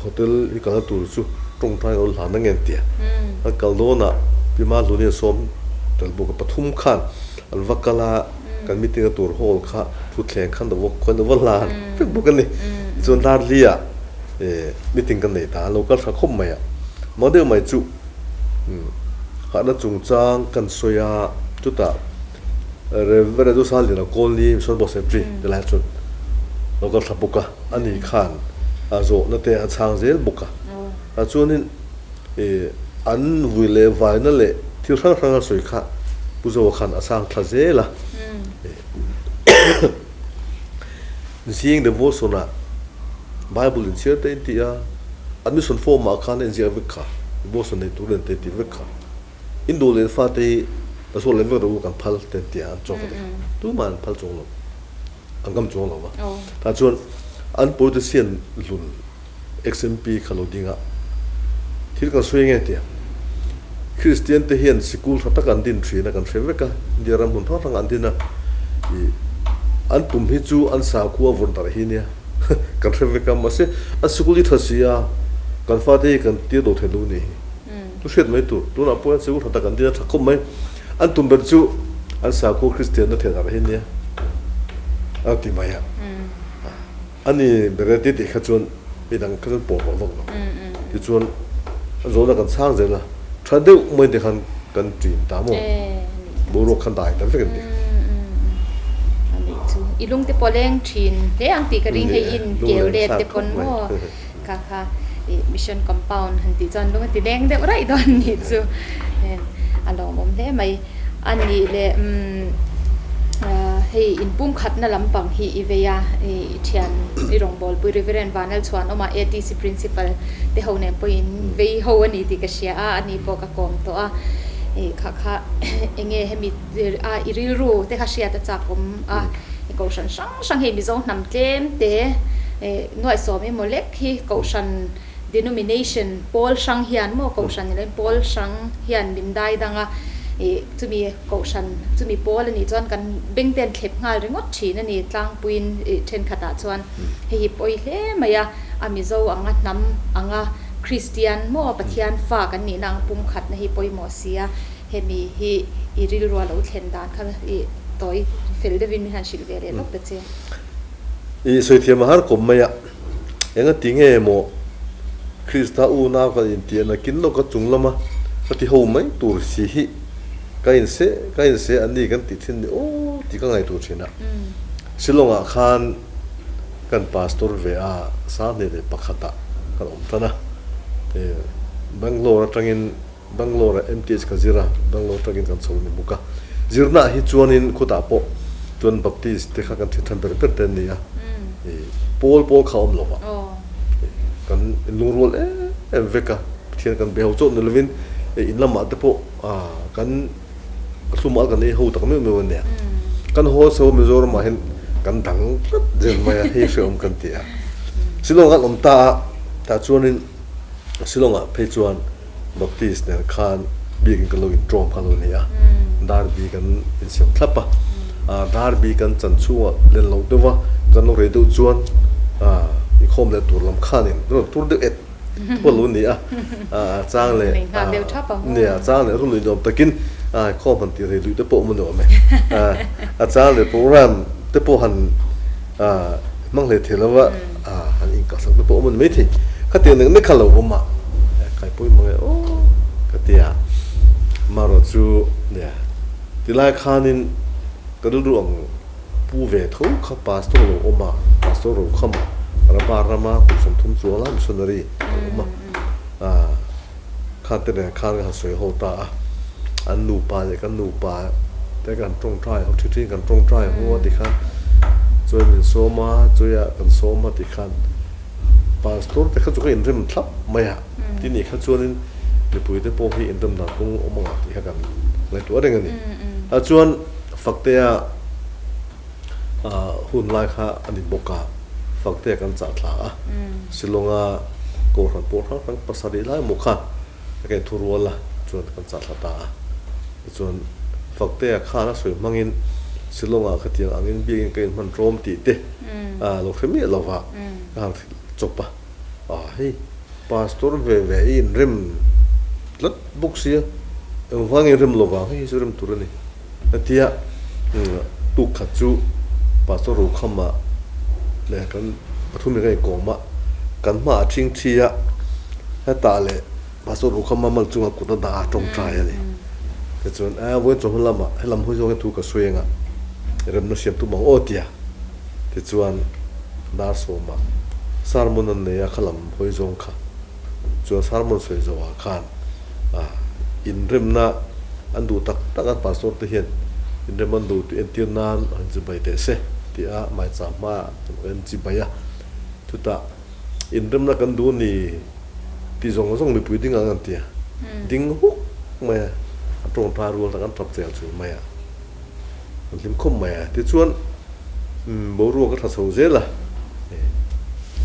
hotel hi kalna tur chu tawngtai lo hlan ang em tia an kal dawnah Pi Mahluni a sawm tel bawk a, pathum khan an va kal a, kan meeting na tur hall kha thutthleng khan lo khawn lo va hlan vek bawk a ni. Tichuan Darli-ah meeting kan nei ta a, lo kal tha khawp mai a, mah deuh mai chu. Hahna chungchang kan sawi a, chutah Rev. Zosaliana Kawlni Mission Board Secretary te lai chuan lo kal thla bawk a, ani khan a zawhna te a chhang zel bawk a. Chuanin an vui leh vaina leh thil hrang hrang a sawi kha Pu Zoa khan a chhang thla zel a. Zing devotion-ah Bible inchhiar te inti a, admission form-ah khan a inziak vek kha, devotion nei tur nen te inti vek kha. In duh leh fate hi ka sawi lem vek rawh u kan phal te an ti a, an chawk a ti kha. Tumah an phal chuang lo, an ngam chuang lo va. Tah chuan an politician hlun XMP kha lo ding a, thil kan sawi nge tia, Kristian te hian sikul tha tak an din thin a kan hre vek a, India ram hmun hrang hrang an din a, ih an tum hi chu an sakhua vawrh darh hi nia kan hre vek a, mahse an sikul hi tha si a, kan fate hi kan tir lo thei lo ni hi, chu hriat mai tur, tunah pawh hian sikul tha tak an din a tha khawp mai, an tum ber chu an sakhua Kristian na thei darh hi nia a ti mai a. A ni ber e ti tih kha chuan midang kha chuan pawh hlawh vak lo. Tichuan a zawhna kan chhang zel a, tha deuh mai te khan kan ṭin ta maw? Boruak khan dai ta vek an ti. A nih chu i lung te pawh leng ṭhin hle ang tih ka ring hei in keu let te pawn maw kha kha i mission compound han tih chuan lung a ti leng deuh raih dawn nih chu a lawmawm hle mai. A nih leh umm hei inpumkhatna lampang hi i vei a, i thian i rawngbawlpui Reverend Vanal Chhuanawma ATC Principal te ho nen pawhin vei ho a ni tih ka hria a, ani pawh ka kawm tawh a, ih kha kha eng nge hemi a i rilru te kha hriat a chak awm a, kohhran hrang hrang hei Mizo hnam tlem te nuaihsawm emaw lek hi kohhran Denomination, pawl hrang hian maw kohhran ni loin pawl hrang hian min dai dang a, ih chumi kohhran chumi pawl a nih chuan kan beng te an thlep nghal ringawt thin a ni tlangpuiin ih thenkhatah chuan hei hi pawi hle mai a, a Mizo anga hnam anga Kristian maw Pathian fa kan nihna ang pumkhatna hi pawimawh si a, hemi hi i rilru a lo thlen dan kha ih tawi fel deuhin min han hrilh ve leh lawk ta che. Ih sawi thiam a har kawm mai a. Engati nge maw Krista unau kan intiah nakin lawka chung lama ka ti ho mai tur si hi ka inse ka inse a ni kan tih thin ni aw tih ka ngaihtuah thin a. Shillong-ah khan kan pastor ve a 21 ah kan awm tan a, Bangalore atangin Bangalore ah MTH ka zir a, Bangalore atangin kan chho ni bawk a. Zirna ah hi chuanin khutah pawh chuan Baptist te kha kan thin than ber ber te an ni a, ih pawl pawl kha a awm lo a, kan inlungrual em em vek a, Pathian kan be ho chauh ni lovin in lamah te pawh kan hlumah kan ei ho tak meuh meuh a nia. Kan haw chho Mizoram ah hian kan dang tlat zel mai a, hei hrehawm kan ti a. Shillong kan awm ta a, tah chuanin Shillong ah phei chuan Baptist nen khan biakin kan lo intawm kha lo ni a, Darby kan insiam thlap a, Darby kan chan chhungah len loh deuh a, kan lo rei deuh chuan inkhawm leh tur lam khanin kan rawn tur deuh et pawh lo ni a, a chang leh nia a chang leh run lui nuam takin inkhawm han tih rei luih te pawh awm a ni awm e, a chang leh program te pawh han Hmang hlei thei lova han inkahsak te pawh awm a ni maithei. Khatiang nek nek kha lo awm a, kai pawimawh nge aw ka ti a. Amaherawh chu nia, tilai khanin ka rilru ang pu ve tho kha pastor lo awm a, pastor ro kham a, Rama rama kum 30 chuang lai missionary lo awm a. Kha te nen khan ka han sawi ho ta a, an nupa leh kan nupa te kan tawngtai ho thi thin kan tawngtai ho a tikhan chuan min sawm a, chuia kan sawm a tikhan pastor te kha chu ka inrem thlap mai a, tin nih kha chuanin mipui te pawh hi inrem dan kawng awm ang tih kha kan ngaihtuah reng a ni. Chuan. Faktea hun lai kha a ni bawk a, Faktea kan chah thla a, Shillong-a Kohhran pawh hrang hrang pasarih lai maw khan a kaih thu rual a, chuan kan chah thla ta a. Tichuan Faktea khan a sawi hmangin Shillong-ah khatiang angin biakin ka inhman rawm tih te lo hre miah lo va, ka han hrilh chawp a. A hei Pastor ve ve i inrem tlat bawk sia, engvang inrem lo vang hei hi chu rem tur a ni. Hetia tuk khat chu Pastor Rokhama leh kan pathum in kan inkawm a, kan hmaah ṭhing ṭhi a, hetah leh Pastor Rokhama mal chunga kut a dah a tawngtai a ni. Tichuan a vawiin chawhma lamah helam hawi zawngin thu ka sawi anga remna siam tum ang aw tia. Tichuan dar sawmah sermon an nei a khalam hawi zawng kha chuan sermon sawi zawhah khan inremna an duh tak tak a pastor te hian inrem an duh tih entir nan han chibai teh se tih a maicham hmaah an chibai a chutah inremna kan duh a ni tih zawng zawng mipui ding ang an ti a ding huk mai a a tawngtai rual tak an tap chel chul mai a. An hlim khawp mai a, tichuan boruak a tha chho zel a,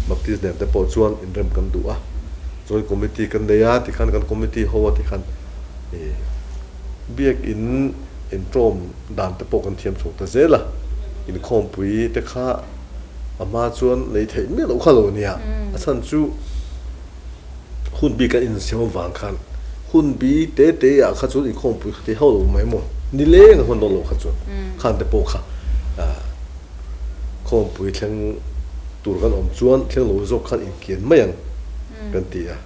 Baptist nen te pawh chuan inrem kan duh a, Joint Committee kan nei a, tikhan kan committee ho a tikhan biakin intawm dan te pawh kan thiam chho ta zel a, inkhawmpui te kha a hma chuan nei theih miah loh kha lo nia, a chhan chu. Hun bi kan insiam avang khan hun bi te te ah kha chuan inkhawmpui kha ti hauh lo mai maw? Nileng a hman dawn lo kha chuan khan te pawh kha khawmpui thleng tur kan awm chuan thleng lo zawk khan inkian mai ang kan ti a,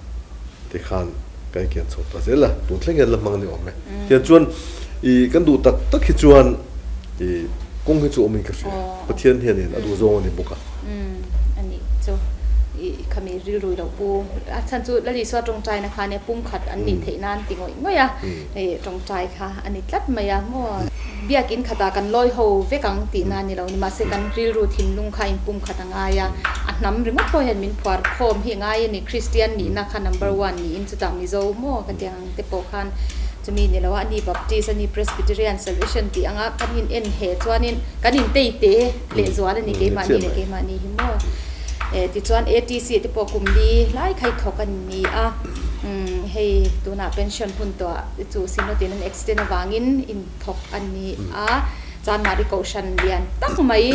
tikhan kan inkian chho ta zel a, tun thleng hian la hmang a ni awm e. Tiang chuan ih kan duh tak tak hi chuan ih kawng hi chu awmin ka hria, Pathian hianin a duh zawng a ni bawk a. Umm a nih chu i khami rilru lo pu a chhan chu Lal Isua tawngtaina kha nia pumkhat an nih theih nan ti ngawih ngawih a hei tawngtai kha a ni tlat mai a maw biakin khatah kan lawi ho vek ang tih na ni lo ni mahse kan rilru thinlung kha in pumkhat a ngai a a hnam ringawt pawh hian min phuar khawm hi a ngai a ni Kristian nihna kha number one niin chutah Mizo maw ka ti ang te pawh khan chumi ni lo a ni Baptist a ni Presbyterian Salvation tih anga kan in en he chuanin kan in tei te lehzual a ni keimahni leh keimahni hi maw eh tichuan ATC te pawh kum li lai kha i thawk a ni a umm hei tunah pension hun tawh ah chu synod in an extend avangin in thawk a ni a Chanmari kohhran lian tak mai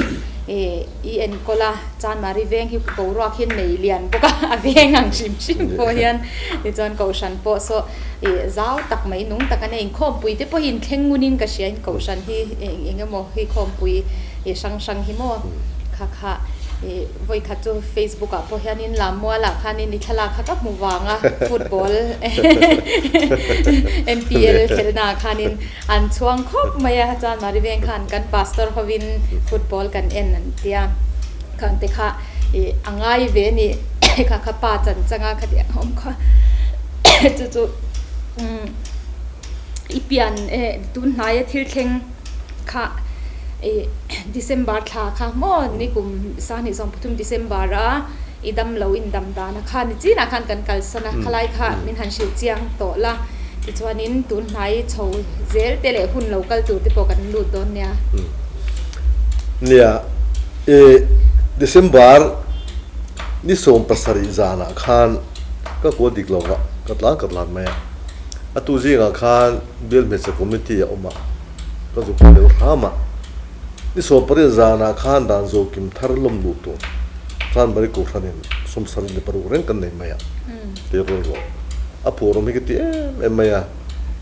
eh i enkawl a Chanmari veng hi boruak hi nei lian bawk a a veng ang hrim hrim pawh hian tichuan kohhran pawh saw ih zau tak mai nung tak a nia inkhawmpui te pawh hi inthleng ngunin ka hria in kohhran hi eng emaw hi khawmpui ih hrang hrang hi maw kha kha ih vawi khat chu facebook ah pawh hianin lammual ah khanin i thlalak kha ka hmu vang a football M_P_L khelhna ah khanin an chhuang khawp mai a chuan Mari veng khan kan pastor hovin football kan en an tia khang te kha ih a ngai ve a ni kha kha pa chan chang a khati ang awm kha chu chu umm i pian eh tun hnaia thil thleng kha ih December thla kha maw ni kum sahnih 13 December a i dam lo in dam dan a kha ni chinah khan kan kalsan a khalai kha min han hrilh chiang tawh la tichuanin tun hnai chho zel te leh hun lo kal tur te pawh kan lut dawn nia. Nia ih December ni 17 zanah khan ka kual dik lo va ka tlan ka tlan mai a a tu zingah khan Bial hmeichhe committee a awm a, ka zuk ta deuh hram a. Ni 18 zanah khan dan zo kim thar lawm luh tur Chanmari Kohhranin 76 reng kan nei mai a, tih rual rual a phuh rawm hi ka ti em em mai a,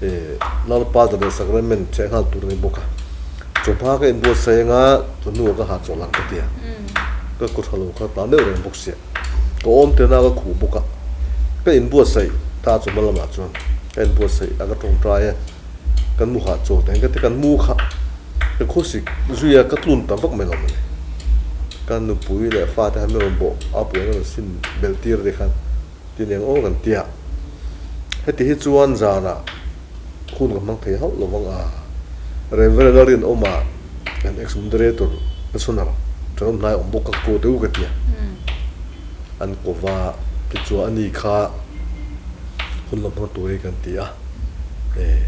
ih Lalpa dan leh Sacrament cheh nghal tur a ni bawk a. Chawhma ka inbuatsaih anga chawhnuah ka hahchawlh ang ka ti a, ka kut ha lo kha tlan deuh reng bawk sia. Ka awm tena ka khuh bawk a, ka inbuatsaih ta chawhma lamah chuan ka inbuatsaih a ka tawngtai a, kan mu hahchawl ta engka te kan mu kha ka khawsik zui a ka tlun ta vak mai lo mawle. Ka nupui leh fate khan min rawn bawh a puan a rawn sin belh tir te khan ti nen aw kan tia. Heti hi chuan zanah hun ka hmang thei hauh lo vang a, Reverend a rinawmah Kan ex moderator ka chhun ang ṭanawm hnai awm bawk ka ko deuh ka tia. An ko va tichuan ani kha hun la hmang tur hi kan ti a, eh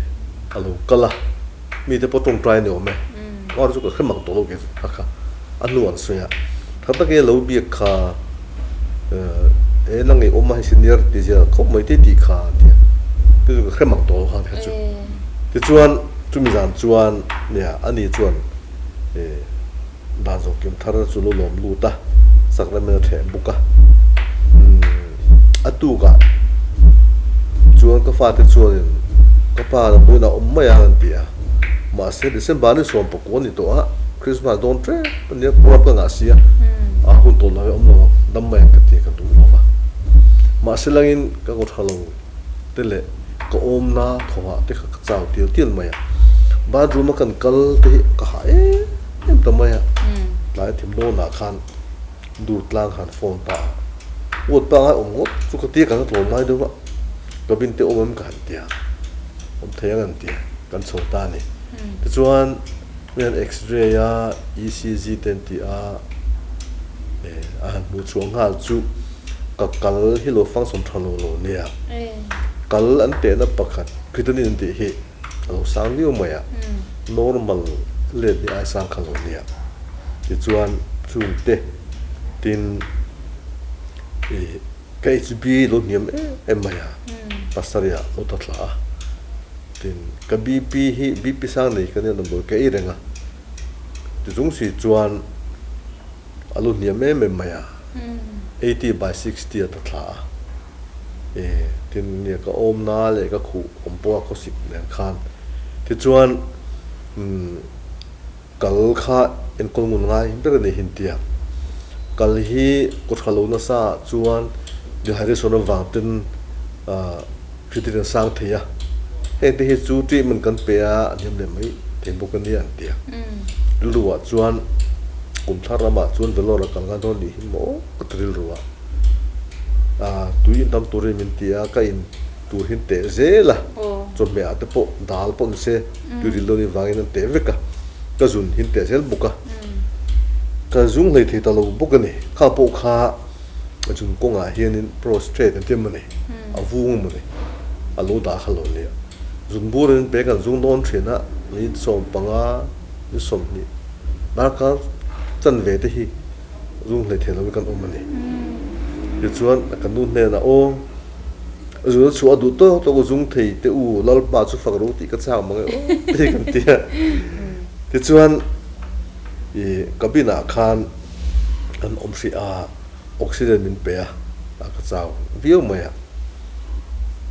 a lo kal a, mite pawh tawngtai a ni awm e. Mar chu ka hre mang tawh lo kei chu a kha a hnu an sawi a. Tha takin a lo biak kha e nang i awm a hei senior ti zia khawp mai te tih kha a ti a. Chu chu ka hre mang tawh lo kha kha chu. Tichuan chumi zan chuan nia ani chuan e Dan zawh kim thar chu lo lawm lut a, sacrament a theh bawk a. Umm a tukah chuan ka fate chuanin ka pa damdawiinah awm mai ang an ti a, mahse December ni 19 a ni tawh a, Christmas dawn tep a nia, program ka ngah si a, a hun tawh lo hi awm lo ang, dam mai ang ka ti a, ka duh lo va. Mahse langin ka kaw tha lo. te leh ka awmna thawhah te kha ka chau tial tial mai a, bathroom a kan kal te hi ka hah em em ta mai a, tlai thim dawnah khan dur tlang khan phone ta a, ward pangai awm ngawt chu ka tia kan la tlawm ngai deuh a, cabin te awm em ka han tia, awm thei ang an tia, kan chho ta a ni. Tichuan mi han x-ray a, ECG te an ti a, a han hmuh chhuah nghal chu. Ka kal hi lo function tha lo lo nia. Kal an tehna pakhat creatinine an tih hi a lo sang viau mai a, normal let hi ai sang kha lo nia. Tichuan chungte tin ih ka HB lo hniam em em mai a, pasarih ah lo ta thla a. Tin ka BP hi BP sang nei ka nia damdawi ka ei reng a, tichung si chuan A lu hniam em em mai a, 80 by 60 a ta thla a. E, tin nia ka awmna leh ka khuh awm pawh a khawsik nen khan. Tichuan, umm, kal kha enkawl ngun ngai ber a ni hin tia. Kal hi kaw tha lo nasa ah chuan dehydration avang ten, ah, Hritin an sang thei a, hengte hi chu treatment kan pe a, an hlim leh mai thei bawk a nia an ti a. Rilru ah chuan kum thar ramah chuan Vellore a kal ngai dawn nih hi maw ka ti rilru a. Ah tui in tam turin min ti a, ka in tur hi an teh zel a, chawhmeh ah te pawh dal pawh ni se tui ril dawn avangin an teh vek a, ka zun hi an teh zel bawk a. Ka zung hlei thei ta lo bawk a ni, kha pawh kha A chung kawngah hianin prostrate an ti emaw ni, a vung emaw ni, a lo dah kha lo nia. Zun burin pe kan zung dawn thin a, ni 15, ni 20 darkar chanve te hi zung hlei thei lovin kan awm a ni. Tichuan ka nu hnenah aw, zun a chhuah a duh tawk tawk u zung thei te u, Lalpa chu fak ro tih ka chak mang e aw tih kan ti a. Tichuan i cabin ah khan kan awm hrih a, oxygen min pe a, a ka chau viau mai a.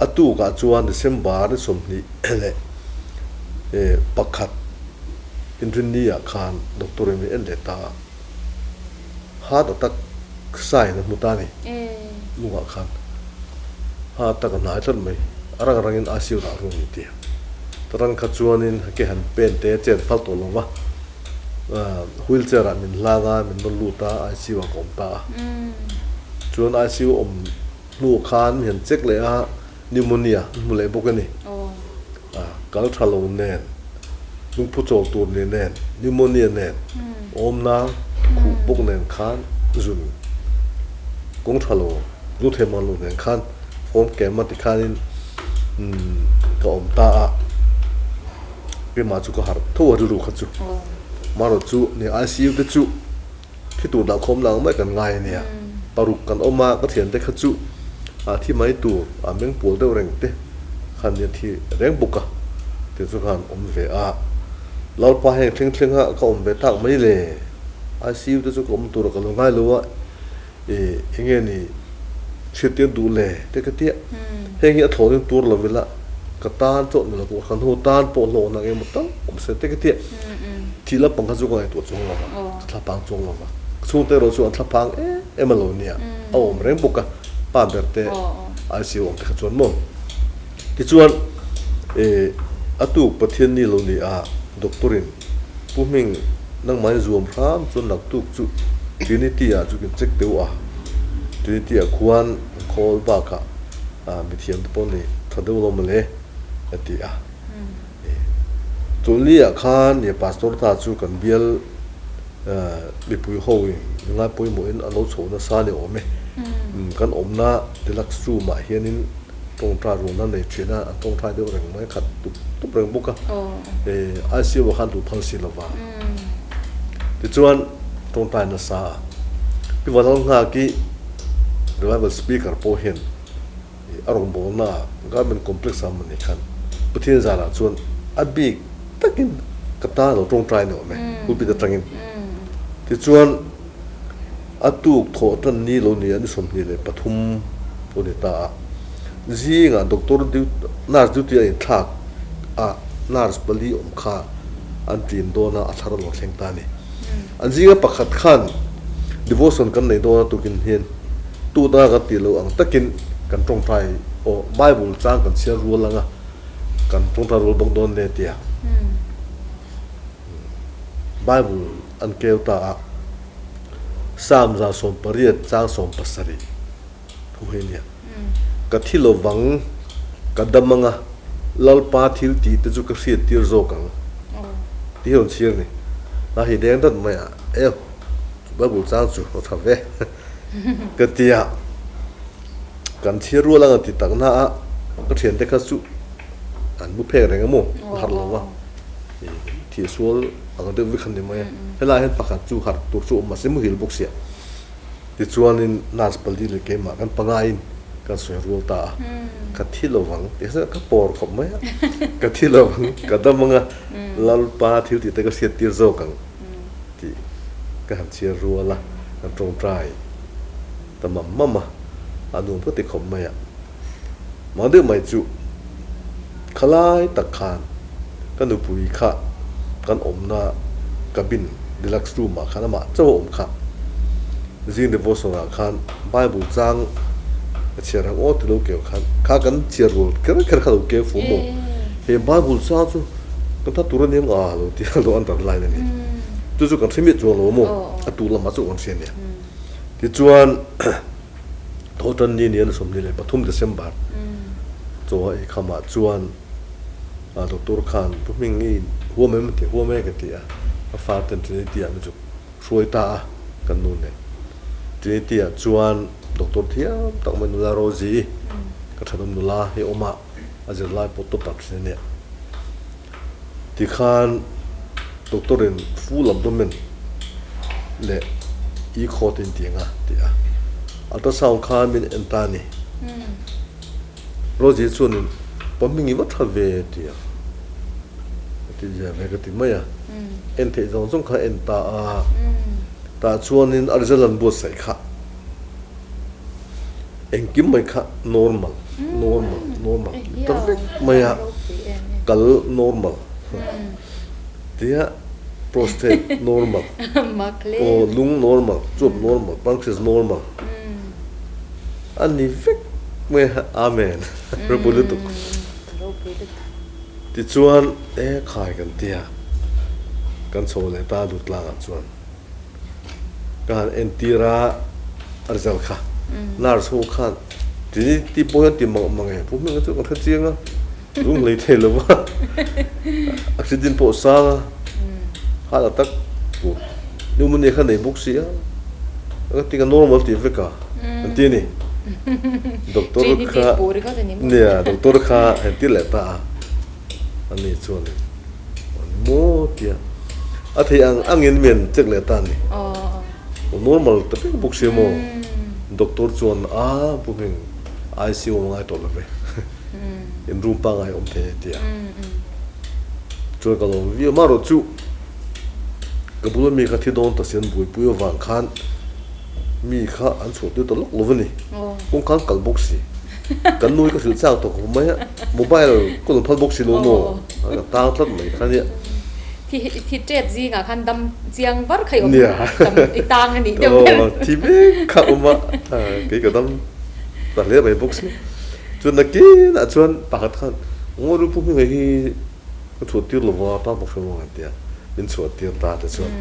A tukah chuan December ni 21 Inrinni ah khan doctor in min en leh ta a, heart attack sign a hmu ta a ni, lungah khan heart attack a hnai tlat mai, a rang rangin ICU dah ru a ni ti a. Ta rang kha chuanin ke han pen te chet phal tawh lo va. Wheelchair ah min hlang a, min rawn lut a, ICU ah ka awm ta a. Chuan ICU awm hnu khan mi han check leh a, pneumonia an hmu leh bawk a ni. Kal tha lo nen, lungphu chawl tur ni nen, pneumonia nen, awmna khuh bawk nen khan zun kawng tha lo, lu thei mang lo nen khan form kem a tikhanin ka awm ta a. Keimah chu ka harh tho a rilru kha chu. Marawh chu ni ICU te chu thi tur dah khawm lang mai kan ngai a nia. Paruk kan awm a, ka thiante kha chu a thi mai tur a meng pawl deuh reng te khan nia thi reng bawk a ti chu khan awm ve a. Lalpa heng thleng thleng a ka awm ve tak mai le. ICU te chu ka awm tur a ka lo ngai lo a. I enge ni hriattir duh le te ka tia. Heng hi a thlawnin tur lo ila ka tan chawh ni lo pawh kan ho tan pawh hlawhna engemaw tam awm se te ka tia. Thih lampang kha chu ka ngaihtuah chuang lo va, ka thlapang chuang lo va. Ka chhungte erawh chu an thlapang em em a lo nia, a awm reng bawk a, pa ber te ICU awm te kha chuan maw. Tichuan a tuk Pathian ni lo ni a doctor in Pu Hming, nangmah in zuam hram chuan naktuk chu Trinity ah chu kin check deuh a. Trinity ah khuan khawl bakah mithiam te pawh nei tha deuh lo mawle a ti a. Chawlhni ah khan nia Pastor ta chu kan bial mipui ho in ngai pawimawh in a lo chho nasa ni awm e. Kan awmna deluxe room ah hianin. Tawngtai rual an nei thin a, an tawngtai deuh reng mai, khat tup tup reng bawk a. ICU ah khan duh phal si lova. Tichuan tawngtai nasa a, Pi Vanlal Nghak i Revival Speaker pawh hian a rawngbawlna ah Government Complex ah mawni khan Pathian zanah chuan a bik takin ka tan a lo tawngtai ni awm e, pulpit atangin. Tichuan A tuk thawh tan ni lo nia ni 23 lo ni ta a, zingah doctor nurse duty a inthlak a, nurse pali awm kha an ṭin dawn a, a thar a lo thleng ta a ni. An zinga pakhat khan devotion kan nei dawn a tukin hian tuna kan tih loh ang takin kan ṭawngṭai aw Bible chang kan chhiar rual ang a, kan ṭawngṭai rual bawk dawn hle tia Bible an keu ta a. Psalm 118 chang 17 thu hi a nia. Ka thi lovang, ka dam anga, Lalpa thil tih te chu ka hriat tir zawk ang tih hi a rawn chhir a ni. A hi deng dat mai a, Eo, chu Bible chang chu a tha ve ka ti a. Kan chhir rual anga ti tak na a, ka thiante kha chu an mu phek reng a maw, an harh lo va. Thih sual ang deuh vek khan ni mai a, helaiah hian pakhat chu harh tur chu awm mahse muhil bawk sia. Tichuanin nurse pali leh keimah kan pangaiin kan sawi rual ta a, ka thi lo vang tih kha ka pawr khawp mai a, ka thi lo vang, ka dam anga Lalpa thil tih te ka hriat tir zawk ang tih ka han chhiar rual a, kan tawngtai ta mam mam a, a nuam ka ti khawp mai a. Mah deuh mai chu khalai tak khan ka nupui kha kan awmna cabin deluxe room ah khan amah chauh a awm kha. Zing devotion ah khan Bible chang ka chhiar ang aw ti lo keu khan kha kan chhiar rual kher kher kha lo keu fu maw? He Bible chang chu kan ta tur a nia nga lo ti a lo underline a ni. Chu chu kan hre miah chuang lo maw? A tu lamah chu kan hria nia. Tichuan. Thawhtan ni nian 23 December chaw a ei khamah chuan doctor khan Pu Hming i huam em ti huam e ka ti a, ka fa ten Trinity ah min zuk hruai ta a kan nu nen. Trinity ah chuan doctor thiam tak mai nula Rosie i ka thenawm nula hi awm a, a zirlai pawh tawp tak thin a nia. Tikhan doctor in full abdomen leh i khaw te in ti ang a ti a, ultrasound khan min en ta a ni. Rosie chuanin pa hming i va tha ve ti a, ka ti zia ve ka ti mai a, en theih zawng zawng kha en ta a, tah chuanin a result an buatsaih kha. Engkim mai kha normal, normal, normal ta vek mai a, kal normal tia prostate normal, aw lung normal, chuap normal, pancreas normal a ni vek mai a, Amen ropui lutuk. Tichuan e khai kan tia kan chho leh ta lut tlangah chuan. Ka han entir a, a result kha nurse ho khan Trinity pawh hian ti mang mang e, Pu Hminga chu kan hre chiang a, lung hlei thei lo va, accident pawh sang a, heart attack tur pneumonia kha nei bawk si a, ka ti ka normal tih vek a, an ti a ni. Doctor kha nia doctor kha entir leh ta a. A ni chuan in maw tia a theih ang angin men check leh ta a ni. Aw normal ta vek bawk sia maw. Doctor chuan a pu hming ICU a ngai tawh lo ve in room pangngai awm thei a tia. Chuan ka lawm viau amaherawh chu ka bula mi kha thi dawn ta si an buaipui avang khan Mi kha an chhuah tir ta lawk lo a ni. Kawng khan kal bawk si. Kan nu hi ka hrilh chak tawh khawp mai a, mobile ka rawn phal bawk si lo maw? A tang tlat mai kha nia. Thi thi tep zingah khan dam chiang var kha i awm dam i tang a nih deuh ber. Aw thi mek kha awm a, kei ka dam ta hle mai bawk si. Chuan nakinah chuan pakhat khan Ngawi ru Pu Hminga hi Ka chhuah tir lo va, pa bawk hre ruang an ti a, min chhuah tir ta te chuan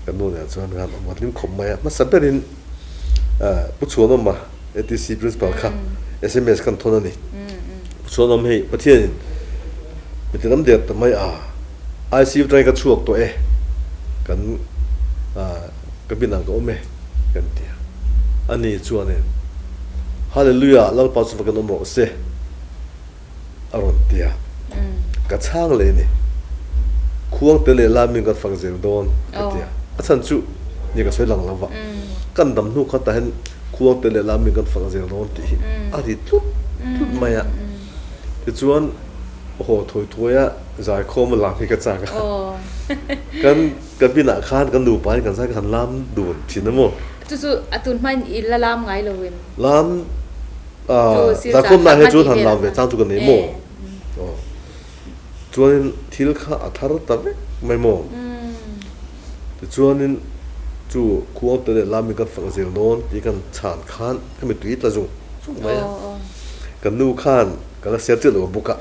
kan nu nen chuan khan awm hlim khawp mai a, hmasa berin Pu Chhuanawma ATC Principal kha sms khan thawn a ni. Pu Chhuanawm hei Pathianin mi ti lam der ta mai a, ICU atangin ka chhuak tawh e, kan cabin ah ka awm e kan ti a, ani chuanin Hallelujah Lalpa chu va kan awm rawh se. A rawn ti a, ka chhang leh ni. Khuang te leh lam in kan fak zel dawn ka ti a, a chhan chu ni ka sawi lang lo va, kan dam hnu kha tah hian khuang te leh lam in kan fak zel dawn tih hi a ri tlut tlut mai a. Tichuan haw thawi thawi a zaikhawm a lam hi ka chak a, kan cabin ah khan kan nupa in kan zai ka han lam dun thin a maw. Chu chu a tun hmain i la lam ngai lo em? Lam Zaikhawmna hi chuan han lam ve chang chu ka nei maw? Chuanin thil kha a thar ta vek mai maw? Tichuanin chu khuang te leh lami kan fak zel dawn tih kan chhan khan ka mitui tla zung zung mai a. Ka nu khan ka la ser chiah lo bawk a,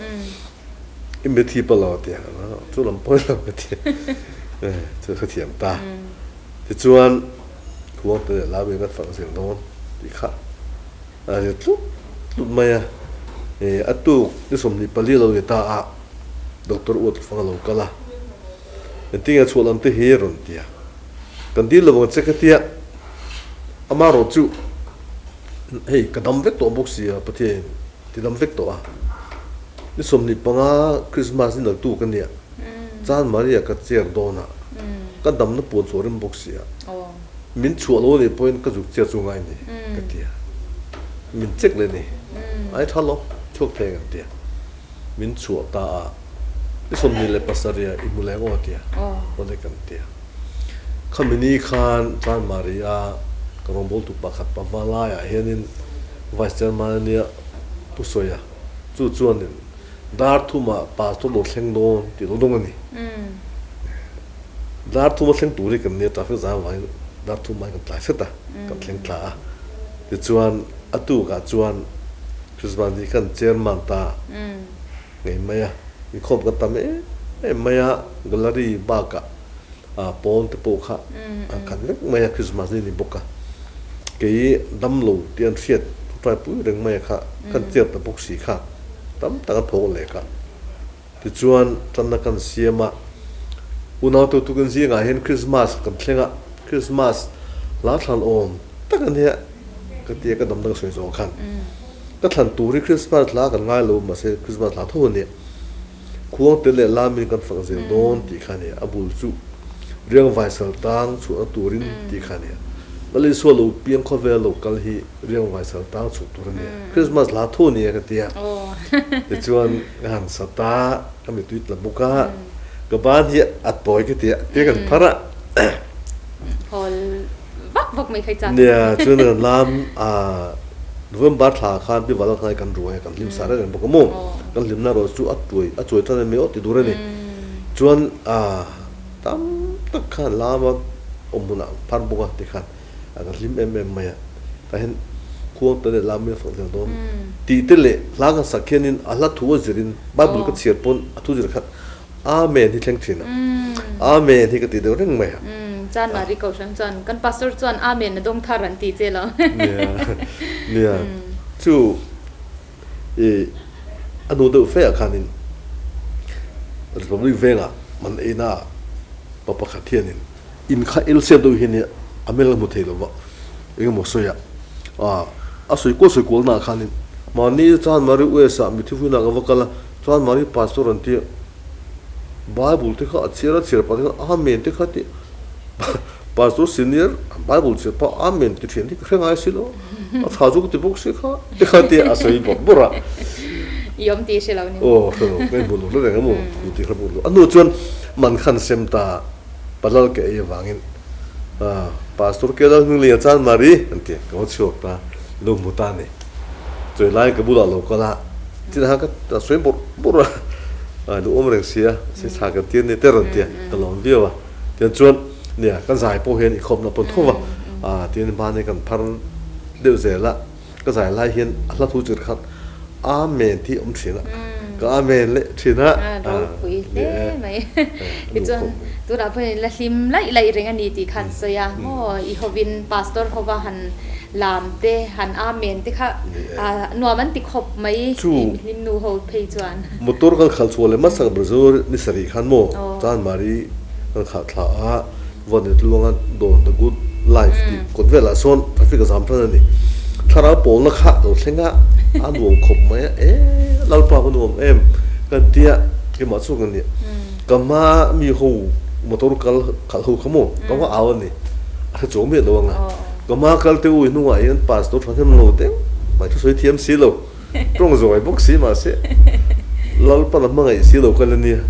i mithi pawh lo a ti a, chu lam pawi lo ka ti a, chu ka thiam ta. Tichuan khuang te leh lami kan fak zel dawn tih kha. A ri tlut tlut mai a, a tuk ni 24 lo ni ta a, Doctor Uat fang a lo kal a, Engtin nge chhuah lam te hi a rawn ti a, kan dil lo ang che ka tia, amaherawh chu hei ka dam vek tawh bawk si a, Pathiain ti dam vek tawh a, ni 25 Christmas ni naltu ka nia, Chan Maria ka chair dawn a, ka damna puan chhuah rem bawk si a. Min chhuah lo anih pawhin ka zuk chiat chu ngai ni ka ti a, min check leh ni, ai tha lo, chhuak thei ang ti a, min chhuah ta a, i 27 ah i hmu leng aw a ti a, awle kan ti a. Khami ni khan Chanmari a ka rawngbawltu pakhat Pava laiah hianin Vice Chairman a nia Pu Sawia chu chuanin dar thumah Pastor lo thleng dawn tih lo dawng a ni. Dar thuma thleng tur hi kan nia traffic zam avangin dar thum mai kan tlai hret a, kan thleng thla a. Tichuan a tukah chuan Christmas ni khan chairman ta ngei mai a, inkhawm kan tam em em mai a, gallery bakah pawn te pawh kha an khat vek mai a Christmas ni a ni bawk a. Kei damlo tih an hriat thutraipui reng mai a kha kan chair ta bawk si kha tam tak an phawk leh kha. Tichuan, tanna kan siam a, unau tu tukin zingah hian Krismas kan thleng a, Krismas hla thlan awm tak a nia ka ti a, ka damna ka sawi zawh khan ka thlan tur hi Krismas hla kan ngai lo mahse Krismas hla tho a nia, khuang te leh lamin kan fak zel dawn tih kha a nia, a bul chu riang vaisal tang chhuahna turin tih kha a nia, Lal Isua lo piang khawvel lo kal hi riang vaisal tang chhuah tur a nia, Krismas hla tho a nia ka ti a, tichuan. Ka han sat a, ka mitui tla bawk a, ka ban hi a tawi ka ti a, tia kan phar a. Hawl vak vak mai khai chak. Nia, chuan kan lam a November thla khan Pi Valentine kan ruai a, kan hlim sa reng reng bawk a maw? Kan hlimna erawh chu a tuai a chuai tan em aw ti dur a ni. Chuan a tam tak khan lam a awm hunah phar bawk a tikhan. A ka hlim em em mai a, tah hian khuang te leh lam in a fak zel dawn tih te leh hla kan sak hianin a hla thu a zirin Bible ka chhiar pawn a thu zir khan Amen hi thleng thin a, Amen hi ka ti deuh reng mai a. Chuan Mari Kohhran chuan kan pastor chuan Amen a dawng thar an ti che lo. Nia, nia chu i a hnu deuh fe ah khanin Republic vengah man eina ah pa pakhat hianin In kha el siam deuh hian a hmel a hmu thei lo va, eng emaw sawi a, a sawi kual sawi kual naah khanin mahni chuan Mari US ah mithi vuinah ka va kal a, chuan Mari pastor an tia Bible te kha a chhiar a chhiar pah te khan Amen te kha ti pastor senior Bible chhiar pah Amen ti thian hi ka hre ngai si lo, a tha chu ka ti bawk si kha te kha tia a sawi bawrh bawrh a. I awm tih hre lo ni. Aw hre lo, ka inhmu lo reng reng a maw, hmu tih hre bawk lo. A hnu chuan man khan sem ta. Palal ka ei avangin Pastor Kelal Hminglian chuan Mari an ti ka va chhuak ta lo hmu ta a ni. Chawi lai ka bulah lo kal a, tinah khan ka sawi bawrh bawrh a, duhawm reng sia si thla kan tir ni te rawn ti a, ka lawm viau a. Tiang chuan nia kan zai pawh hian i khawpna pawn tho va, tin mahni kan phar deuh zel a. Ka zai lai hian a hla thu chir khan Amen tih a awm thin a, ka Amen leh thin a. A ropui hle mai. Tichuan tunah pawh hian la hlim laih laih reng a ni tih kha an sawi a, maw i hovin Pastor hova han lam te han Amen te kha nuam an ti khawp mai hlim nu ho phei chuan. Motor kan khalh chhuah leh hmasa ber chu ni sarih khan maw Chanmari kan khalh thla a. Van i tluanga dawn the good life tih kawt velah sawn traffic a zam tan a ni. Thlarau pawlna kha lo thleng a. A nuam khawp mai a, e Lalpa ka nuam em kan tia keimah chu ka nia. Ka hma mi ho motor kal khalh ho kha maw ka va au a ni, a hre chuang miah lo ang a. Ka hma kal te u i hnungah hian pastor thahnem lo deuh mai thusawi thiam si lo. Tawng zawi bawk si mahse Lalpa la hmangaih si lo kal a nia.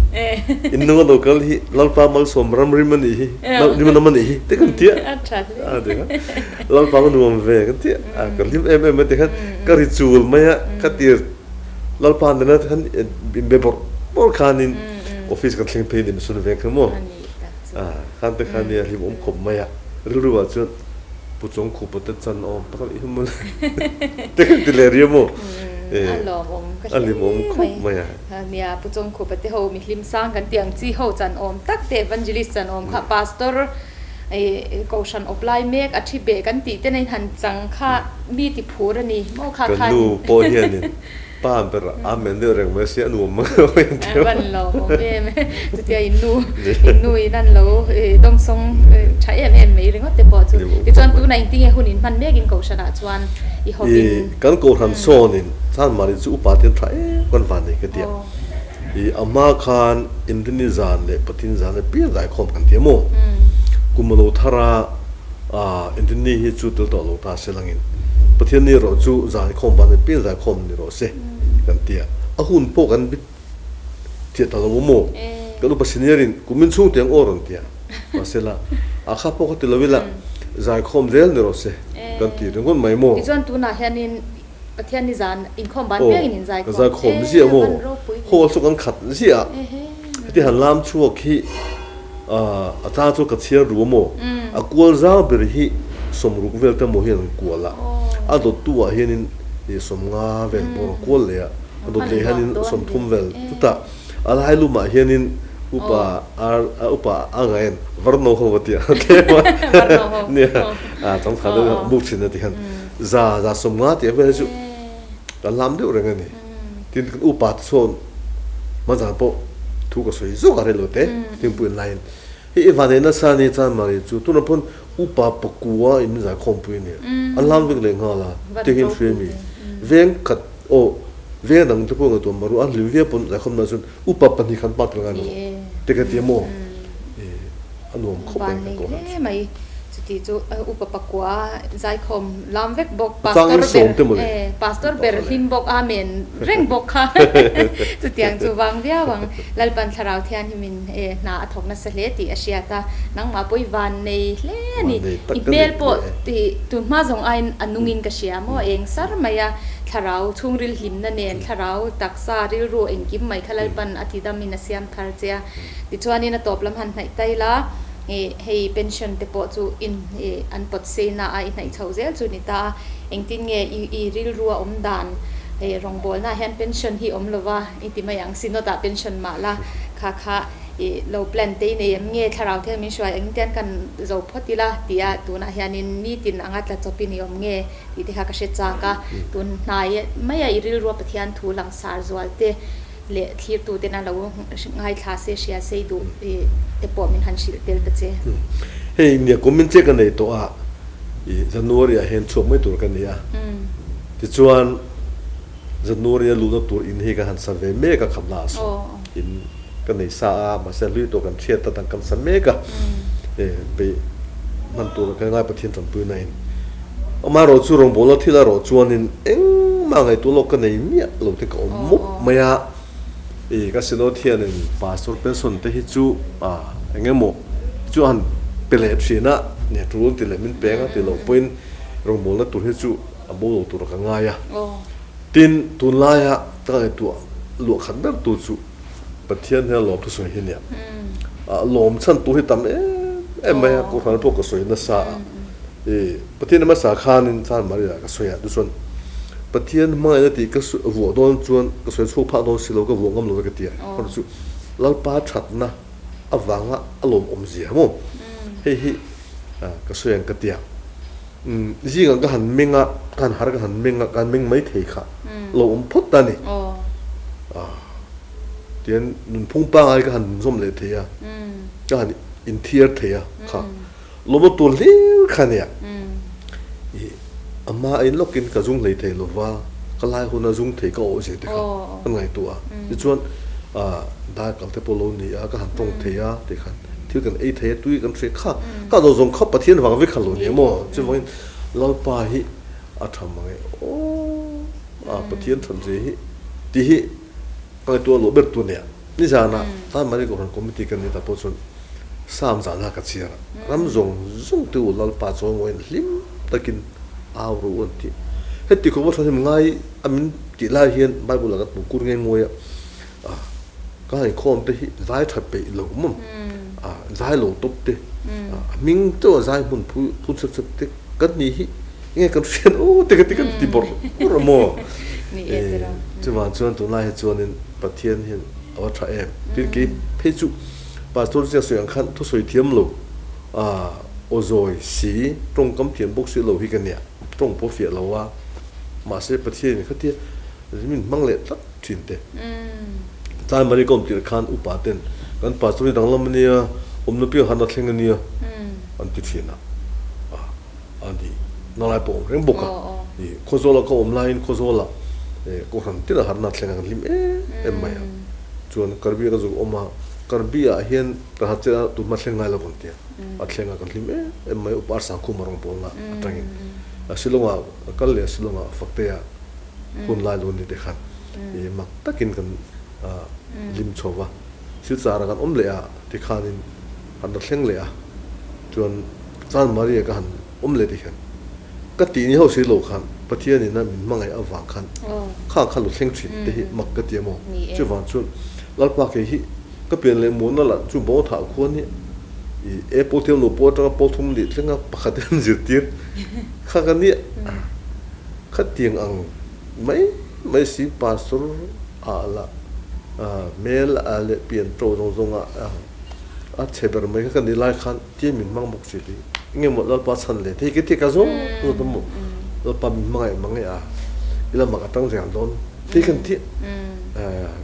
In nunga lo kal hi Lalpa malsawm ram rim a nih hi, rim a nam a nih hi te kan ti a. A ti kha Lalpa ka nuam ve kan ti a, ka hlim em em a ti khan ka ri chul mai a, ka tir Lalpa nena khan inbe bawrh bawrh khanin office kan thleng phei ni masun veng kha maw. Khan te khan nia hlim awm khawp mai a, rilru ah chuan Pu Chawngkhupa te chan awm tak a nih hi mawle te kan ti leh riau maw? A lawmawm ka A hlimawm khawp mai a. Nia, Pu Chawngkhupa te ho mi hlim sang kan tih ang chi ho chan awm tak te Evangelist chan awm kha Pastor Kohhran awp lai mek a thi beh kan tih te nen han chang kha mi ti phur a ni maw kha khan. Kan nu pawh hianin Pa ber Amen deuh reng mai sia a nuam mang lo in ti. Van lo awm em chutia in nu in nu in an lo dawngsawng tha em em mai ringawt te pawh chu tichuan tunah engtinge hun in hman mek in kohhran ah chuan i hawp in. Kan kohhran sawn in chhan mahni chu upa te an tha em kan van nei ka tia i a hma khan Inrini zan leh Pathin zan apiang zaikhawm kan tia maw kum a lo thar a. Inrinni hi chu tel tawh lo ta se langin Pathian ni erawh chu zaikhawm van apiang zaikhawm ni rawh se kan ti a, a hun pawh kan bit thiah ta lo maw? Kan upa senior in kumin chhung tiang aw rawn ti a, mahse la a kha pawh kha ti lo ila zaikhawm zel ni rawh se kan ti ringawt mai maw? Tichuan tunah hianin Pathian ni zan inkhawm ban piangin in zaikhawm. Aw, zaikhawm ziah maw? Hall chu kan khat ziah a, heti han lam chhuak hi a chang chu ka chhiar ru a maw? A kual zau ber hi sawmruk vel te maw hian an kual a, a dawttu ah hianin sawmnga vel pawh a kual leh a, a dawt leh hianin sawmthum vel chutah A lai lumah hianin upa ar upa a ngain varno ho a tia tlem a nia a changkha deuh buk thin a ti hian za za sawmnga tih vel hi chu kan hlam deuh reng a ni. Tin kan upa te sawn hmanzan pawh thu ka sawi zawk a rei te thingpui an laiin hei i vanei nasa a ni chuan Mari chu tunah pawn upa pakua in min zaikhawmpui a nia an hlam vek leh nghal a tiangin hria mi veng khat Aw, veng dang te pawh ngaihtuah mah ru, a hlim viau pawn zaikhawmna chuan upa pahnih khan part tel ngai lo te ka ti a maw? A nuam khawp mai ka koh han chu. Mai chuti chu upa pakua zaikhawm lam vek bawk pastor ber pastor ber hlim bawk amen reng bawk kha chutiang chu vang viau ang Lalpan thlarau thianghlimin hna a thawk nasa hle tih a hriat a nangmah pawh i van nei hle a ni i hmel pawh tunhma zawng aiin a nungin ka hria maw eng sar mai a. Thlarau chhungril hlimna nen thlarau taksa rilru engkim mai kha Lalpan a ti damin a siam thar che a. Tichuanin a tawp lam han hnaih tai la, ih hei pension te pawh chu in ih an pawt seina a i hnaih chhoh zel chu ni ta a. Engtin nge i i rilru a awm dan ih rawngbawlnaah hian pension hi awm lova i ti mai ang, synod ah pension mah la kha kha ih lo plan te i nei em nge thlarau thil min hruai engin tian kan zo phawt ila tia tunah hianin nitin anga tla chawpin i awm nge. Tih te kha ka hre chak a, tun hnai maia i rilrua Pathian thu langsar zual te leh thlirtu tena lo ngaithla se hria sei duh te pawh min han hrilh tel ta che. Hei nia kum min che ka nei tawh a, i January ah hian chhuak mai tur ka ni a, tichuan January a luhna tur in hi ka han sa ve mek a khamna ah sawn in ka nei sa a, mahse hlui tawh kan hriat a dang kan sa mek a, peih hman tur ka ngai Pathian tanpuina in. Amaherawh chu rawngbawlna thil erawh chuanin engmah ngaihtuah lawk ka nei miah lo te ka awm mup mai a, i ka synod hianin Pastor pension te hi chu eng emaw chu a han pe leh thin a, nia tul ti leh min peng a ti loh pawhin rawngbawlna tur hi chu a bo lo tur ka ngai a. Tin, tunlaia ka ngaihtuah luah khat ber tu chu Pathian hian lawm thusawi hi nia. Lawm chhan tur hi tam em em mai a, Kohhran pawh ka sawi nasa a. I Pathian hmasa khanin Chan Maria ka sawi a, tichuan Pathian hmangaihna tih ka vuah dawn chuan ka sawi chhuak phah dawn si lo, ka vuah ngam lo ka ti a. Hmar chu Lalpa thatna avanga a lawmawm zia maw? Hei hi ka sawi ang ka ti a. Zingah ka han meng a, ka han har ka han meng a, ka han meng mai thei kha lo awm phawt ta a ni. Tihian nunphung pangngai ka han zawm leh thei a, ka han inthiar thei a kha lawmna tur hlir kha nia. I a hma in lawkin ka zung hlei thei lo va, Ka lai huna zung thei ka awh zia te kha kan ngaihtuah a. Tichuan dai kal te pawh lo ni a, ka han tawng thei a ti khan thil kan ei thei a, tui kan hre kha ka zawng zawng kha Pathian vang vek kha lo ni a maw? Chuvangin Lalpa hi a tha mang e aw, a Pathian that zia hi tih hi ka ngaihtuah loh ber tu a nia. Nizanah Tanmari Kohhran Committee kan nih ta pawh chuan Psalm zahna ka chhiar a, ram zawng zawng te u Lalpa chawimawiin hlim takin au rawh u an ti. Heti khawpa thahnem ngai a min tih lai hian Bible ah kan hmu kur nge nguai a, ka inkhawm te hi zai tha peih lo mawm, zai lo tawp te, a hming chauh a zai hmun phun sep sep te kan nih hi enge kan hriat aw te ka ti kan ti bawrh bawrh a maw? Chuvang chuan tunlai hi chuanin Pathian hian a va tha em? Tin kei phei chu Pastor ziak sawi ang khan thusawi thiam lo aw zawi si tawngkam thiam bawk si lo hi ka nia, tawng pawh fiah lo a, mahse Pathianin khatia min hmang leh tlat thin te. Tlai Mari ka awm tirh khan upa ten kan Pastor hi danglam a nia, awmna piang han a thleng a nia an ti thin a. A ni na lai pawh awm reng bawk a, i Khawzawla ka awm laiin Khawzawla Kohhran tina harna thleng a kan hlim em em mai a, chuan Karbi ka zuk awm a, Karbi ah hian ka ha chet a tunhma thleng ngai lo kan tia, a thleng a kan hlim em em mai Upa Sangkhuma rawngbawlna atangin Shillong ah ka kal leh a Shillong ah Faktea hun lai lo ni te khan i mak takin kan hlim chho va, Silchar ah kan awm leh a tikhanin han la thleng leh a, chuan Chan Maria ka han awm leh ti hian ka tih ni ho si lo khan Pathian in a min hmangaih avang khan kha kha lo thleng thin te hi mak ka ti a maw? Chuvang chuan Lalpa kei hi ka pian leh muahna lah chu bo thah khuan hi i e pawl thiam lo pawh atanga pawl thum leh thlenga pakhat in an zirtir kha ka nia khatiang ang mai mai si pastor ah lah hmel ah leh pian to zawng zawng ah a chhe ber mai kha ka ni lai khan tia min hmang bawk si tih enge maw Lalpa chhan leh thei ka ti ka zawng zawt a maw Lalpa min hmangaih mang e a i lamah ka tang zel dawn thei kan ti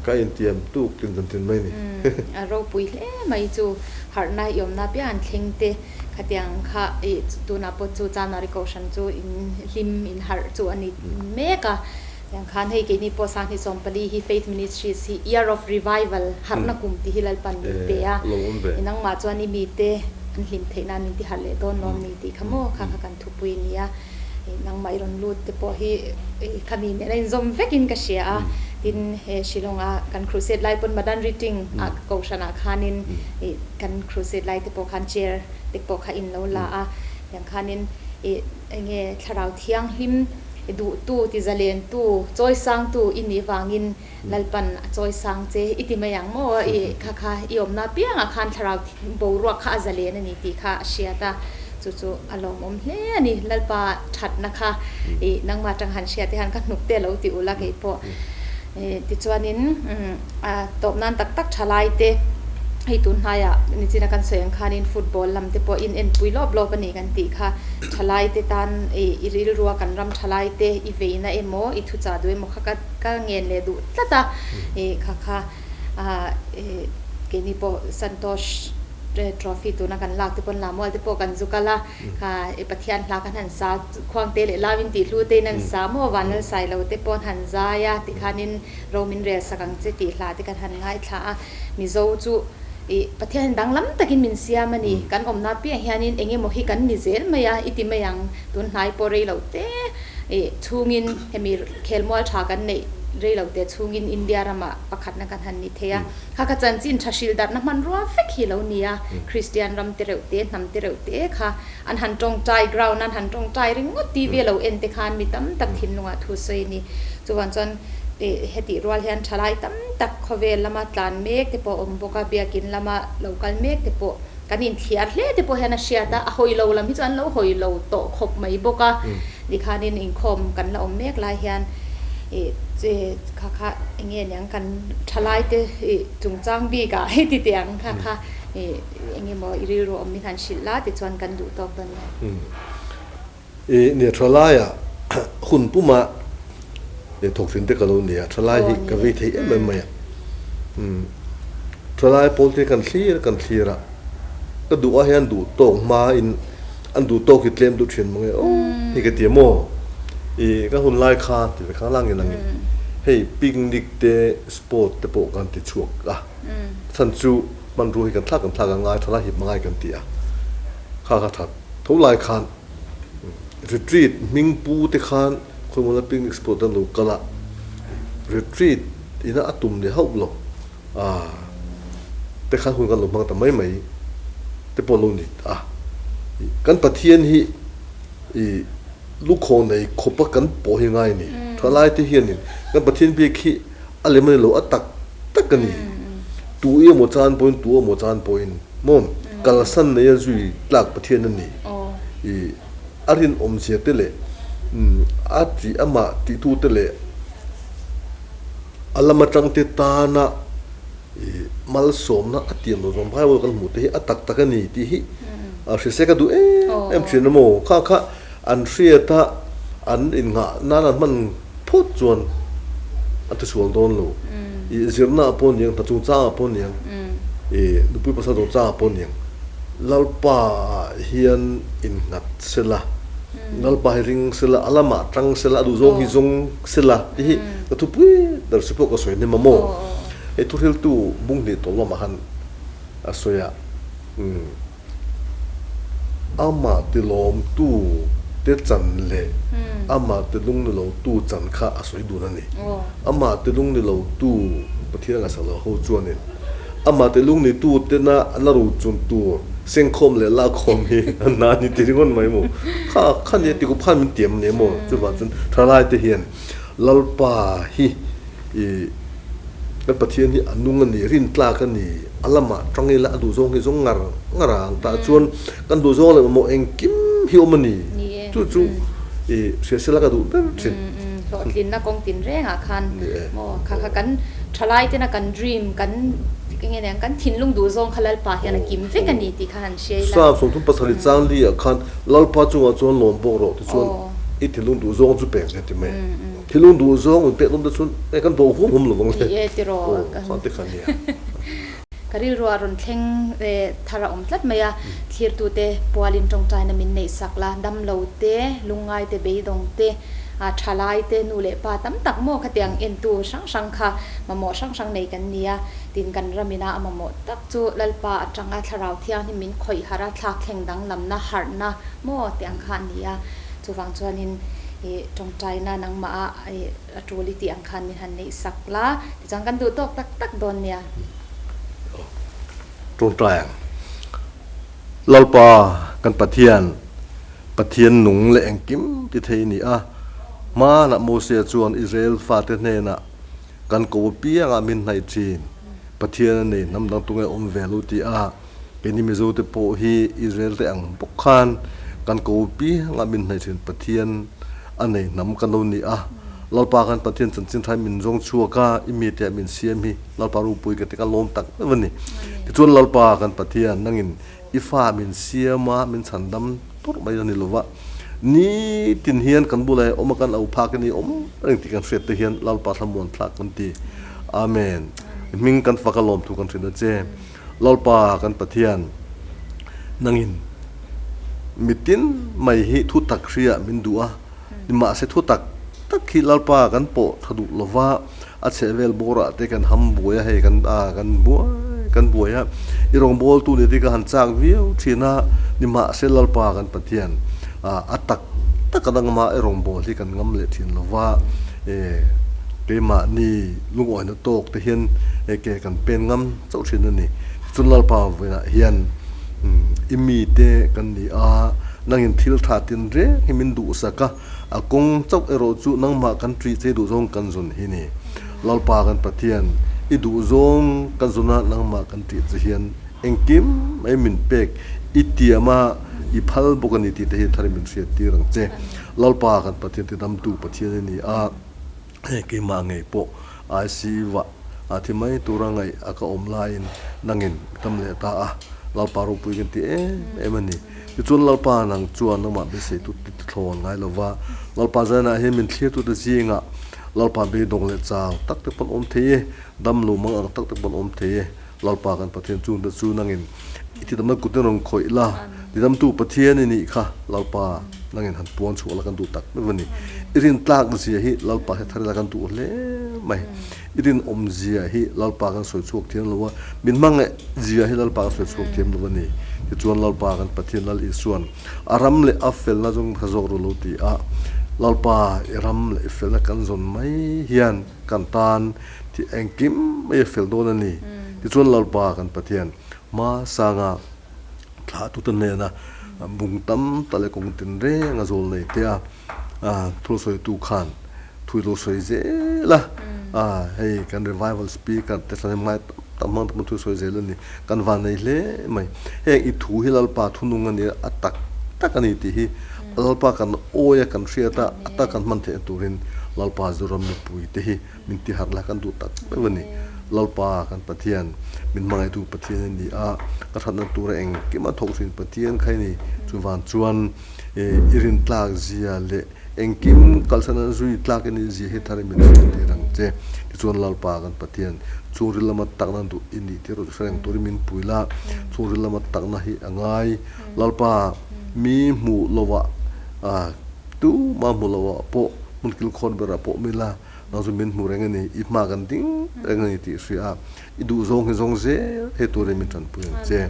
ka intiam tuk tin zan tin mai ni. A ropui hle mai chu harhna i awmna piang an thleng te khatiang kha i tunah pawh chu Chanmari Kohhran chu in hlim in harh chu a ni mek a. Tiang khan hei keini pawh Sanghnih 14 hi Faith Ministries hi Year of Revival, harhna kum tih hi Lalpan min pe a, i nangmah chuan i mite an hlim theih nan min ti harh leh dawn lawm ni tih kha maw kha kha kan thupui a ni a, i nangmah i rawn lut te pawh hi kha mi nen a inzawm vekin ka hria a, tin he Shillong a kan crusade lai pawn Madan Riting ah Kohhran ah khanin i kan crusade lai te pawh khan chair te pawh kha in lo la a, tiang khanin i enge thlarau thianghlim I duhtu, ti zalentu, chawisangtu i nih vangin Lalpan a chawisang che i ti mai ang maw? I kha kha i awmna apiangah khan thlarau boruak kha a zalen a ni tih kha a hriat a, chu chu a lawmawm hle a ni. Lalpa thatna kha i nangmah atang han hriat te hian ka hnuk te a lo ti ulh a keipawh. Tichuanin a tawp nan tak tak tha lai te hei tun hnaiah nichina kan sawi ang khanin football lam te pawh in enpui lawp lawp a ni kan tih kha tha lai te tan i rilrua kan ram tha lai te i veina emaw i thuchah duh emaw kha ka ka ngen leh duh tlat a i kha kha keini pawh Santosh trophy tuna kan lak te pawn Lamual te pawh kan zu kal a kha i Pathian hla khan han sa Khuangte leh Lau in tih hlu tein an sa maw Vanlalsai lo te pawh an han zai a tikhanin Ro min rel sak ang che tih hla te kan han ngaithla a, Mizo chu ih Pathian in danglam takin min siam a ni, kan awmna piah hianin eng emaw hi kan ni zel mai a, i ti mai ang, tun hnai pawh rei lo te ih chhungin hemi khelmual tha kan neih rei lo te chhungin India ramah pakhatna kan han ni thei a, kha kha chanchin tha hrilh darhna hmanrua vek hi lo ni a, Kristian ram te reuh te, hnam te reuh te kha An han tawngtai ground an han tawngtai ringawt TV a lo en te khan mi tam tak thinlungah thu sawi a ni. Chuvang chuan hetih rual hian thalai tam tak khawvel lama tlan mek te pawh a awm bawk a, biakin lama lo kal mek te pawh kan inthiar hle te pawh hian a hriat a, a hawi lo lam hi chu an lo hawi lo tawh khawp mai bawk a. Tikhanin inkhawm kan la awm mek lai hian kha kha eng nge niang kan thalai te chungchang bikah hei ti teh ang kha kha. Eng emaw i rilru awm min han hrilh la tichuan kan duh tawk dawn nia. I nia thalaiah hun puma thawk thin te ka lo nia, thalai hi ka vei thei em em mai a. Thalai pawl te kan thlir kan thlir a, ka duh ah hian duh tawk hma in an duh tawk hi tlem duh thin mange aw hi ka ti a maw. I ka hun lai khan ti ve khang langin angin hei picnic te sport te pawh kan ti chhuak a, chhan chu hmanrua hi kan thlak kan thlak a ngai thalai hip mangai kan ti a, kha kha that tho lai khan retreat hming pu te khan khawimawla picnic sport an lo kal a, retreat ina a tum ni hauh lo a te khan hun kan lo hmang ta mai mai te pawh lo ni a, kan Pathian hi. I lukhaw nei khawpa kan pawh hi ngai a ni. Thalai te hianin kan Pathian biak hi a lem a ni lo, a tak tak a ni. Tu emaw chan pawhin, tu emaw chan pawhin maw kalsan neia zui tlak Pathian a ni. I a rinawmzia te leh a tih amah tihtute leh a lam atangte tana I malsawmna a tiam lo zawng Bible kan hmuh te hi a tak tak a ni tih hi a hrisek a duh em em thin a maw? Kha kha an hriat a, an innghah nan an hman phawt chuan a tisual dawn lo. I zirna ah pawh niang, hna chungchang ah pawh niang, i nupui pasal chungchang ah pawh niang, Lalpa ah hian innghat sela, Lalpa hi ring sela, a lamah tang sela, a duhzawng hi zawng sela tih hi ka thupui ber si pawh ka sawi hnem a maw? Hei thuhriltu bung hnih tawh lamah khan a sawi a, umm amah tilawmtu te chan leh amah tilung ni lotu chan kha a sawi dun a ni. Amah tilung ni lotu Pathian a ngaihsak loh ho chuanin amah tilung ni tu tena an la ru chun tur sengkhawm leh lakkhawm hi a na a ni ti ringawt mai maw? Kha kha nia tikup khan min tiam a ni maw? Chuvang chuan thalai te hian Lalpa hi I kan Pathian hi a nung a ni, rintlak a ni, a lamah tang ila a duhzawng hi zawng ngar ngar a ang tah chuan kan duhzawng leh mamawh engkim hi awm a ni. Chu chu i hriatsela ka duh ber thin. Hlawhtlinna kawng tin rengah khan maw kha kha kan thalai tena kan dream kan enge nen kan thinlung duhzawng kha Lalpa hian a kim vek a ni tih kha han hria ila. Psalm 37 changli ah khan Lalpa chungah chuan lawm bawk rawh tichuan i thinlung duhzawng chu pek che ti mai. Thil lung duh zawng in pek nawm te chuan e kan bo huam huam lovang le. Ni e tiraw. Aw khan te kha nia. Ka rilru ah rawn thleng e thar a awm tlat mai a, thlirtute pualin tawngtaina min neih sak la, damlo te, lungngai te, beidawng te, thalai te, nu leh pa tam tak maw khatiang entu hrang hrang kha mamawh hrang hrang nei kan ni a, tin kan ramina a mamawh tak chu Lalpa atanga Thlarau Thianghlim min khawih harh a, thlak thleng danglamna, harhna maw tiang kha a ni a. Chuvang chuanin i tawngtaina nangmah a i a tul i tih ang khan min han neih sak la, tichuan kan duh tawk tak tak dawn nia. Tawngtai ang. Lalpa kan Pathian, Pathian nung leh engkim ti thei ni a, hmanah Mosia chuan Israel fate hnenah kan ko apiangah min hnaih thin, Pathian a nei hnam dang tunge awm ve lo ti a, Keini Mizo te pawh hi Israel te ang bawk khan kan ko piangah min hnaih thin Pathian a nei hnam kan lo ni a, Lalpa khan Pathian chanchin thain min zawng chhuak a, i mite ah min siam hi Lalpa ropui ka ti ka lawm tak meuh a ni. Tichuan Lalpa kan Pathian nangin i fa min siam a, min chhandam tawrh mai a ni lova, nitin hian kan bulah i awm a, kan au phak in i awm reng tih kan hriat te hian Lalpa thlamuan thlak kan ti. Amen. I hming kan fak a lawm thu kan hrilh a che. Lalpa kan Pathian, nangin mitin mai hi thutak hria min duh a, nimahse thutak tak hi Lalpa kan pawh tha duh lova, a chhehvel bawrah te kan ham buai a, hei kan a kan buai kan buai a, i rawngbawltu ni te ka han chak viau thin a, nimahse Lalpa kan Pathian a tak tak a dangama i rawngbâwl hi kan ngam leh thin lova, e keimahni lungawina tawk te hian ke kan pen ngam. chauh thin a ni. Tichuan Lalpa vawiinah hian i mite kan ni a, nangin thil tha tin reng hi min duhsak a, a kawng chauh erawh chu nangmah kan ṭih che duhzawng kan zun hi ni. Lalpa kan Pathian, i duhzawng kan zun a, nangmah kan ṭih che hian engkim mai min pek i tiam a, i phal bawk a ni tih te hi thar in min hriattir ang che. Lalpa kan Pathian tidamtu Pathian i ni a. Hei keimah ngei pawh ICU ah a thi mai tura ngaih a ka awm laiin nangin i tam leh ta a, Lalpa ropui kan ti em em a ni. Tichuan Lalpa nang chuan nangmah beiseitu ti thlawn ngai lova, Lalpa zainah hian min thlirtute zingah Lalpa beidawng leh chau tak te pawn awm thei e, dam lo mang ang tak te pawn awm thei e, Lalpa kan Pathian chungte chu nangin i tidamna kut in rawn khawih la, tidamtu Pathian i nih kha Lalpa. Nangin han puan chhuah la kan duh tak meuh a ni. I rin tlak zia hi Lalpa hre thar ila kan duh hle mai. I rinawm zia hi Lalpa kan sawi chhuak thiam lo a, min hmangaih zia hi Lalpa kan sawi chhuak thiam lo a ni. Tichuan Lalpa kan Pathian Lal Isuan a ram leh a felna zawng kha zawk ru lo ti a, Lalpa i ram leh i felna kan zawn mai hian kan tan thih engkim mai a fel dawn a ni. Tichuan Lalpa kan Pathian hma sanga Thlahtute hnena bung tam tak leh kawng tinreng a zawl nei te a, thu sawitu khan thu lo sawi zel a, hei kan revival speaker te thlan hmai tam hmang te pawh thu sawi zel a ni, kan van nei hle mai. Heng i thu hi Lalpa thunung a ni a, a tak tak a ni tih hi Lalpa kan awi a kan hriat a, a tak kan hman theihna turin Lalpa Zoram mipui te hi Min ti harh la kan duh tak meuh a ni. Lalpa kan Pathian, min hmangaihtu Pathian a ni a, ka thatna tura engkim a thawk thin Pathian kha i ni. Chuvan chuan i rin tlak zia leh engkim kalsan a zui tlak i nih zia hi thar i min hriat tir ang che. Tichuan Lalpa kan Pathian, chhungril lama takna duh i nih tir rawh hre reng turin min pui la, chhungril lama takna hi a ngai. Lalpa mi hmuh lovah tumah hmuh lovah pawh hmun kilkhawn berah pawh mi la, Nang chu min hmu reng a ni, i hma kan ding reng a ni tih hria a, i duh zawng hi zawng zel he turin min tanpui ang che.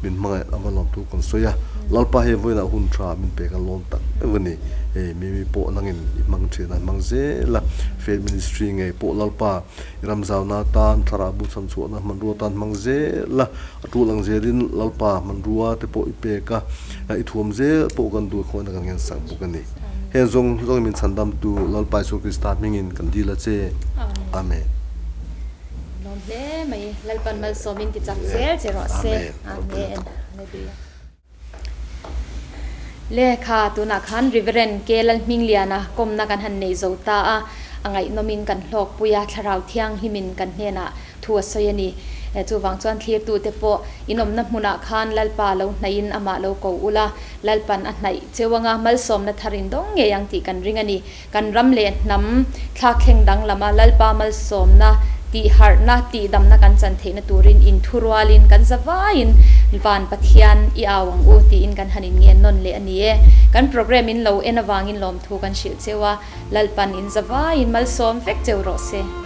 Min hmangaih a va lawmtu kan sawi a, Lalpa hei vawiinah hun tha min pek a lawm tak meuh a ni. Hei Mimi pawh nangin i hmang thin a, i hmang zel a, Faith Ministry ngei pawh Lalpa i ramzauna atan, thlarau bu chhanchhuahna hmanrua atan hmang zel a, a tul ang zelin Lalpa hmanrua te pawh i pek a, i thuam zel pawh kan duh khawngaihna kan ngensak bawk a ni. Heng zawng zawngin min chhandamtu Lalpa Isua Krista hmingin kan dil a che. Amen. Lawm hle mai. Lalpan malsawmin ti chak zel che rawh se. Amen. Hallelujah. Lehkha tunah khan Reverend K Lalhmingliana kawmna kan han nei zo ta a, a ngaihnawmin kan hlawkpui a, Thlarau Thianghlimin kan hnenah thu a sawi a ni. Chuvang chuan thlirtute pawh inawmna hmunah khan Lalpa lo hnaihin amah lo ko ula, Lalpan a hnaih cheu anga malsawmna thar in dawng ngei ang tih kan ring a ni. Kan ram leh hnam thlakthleng danglama Lalpa malsawmna, tihharhna, tihdamna kan chan theihna turin inthurualin kan zavaiin Van Pathian i au ang u tiin kan han inngen nawn leh a ni e. Kan programme in lo en avangin lawmthu kan hrilh cheu a, Lalpan in zavaiin malsawm vek cheu rawh se.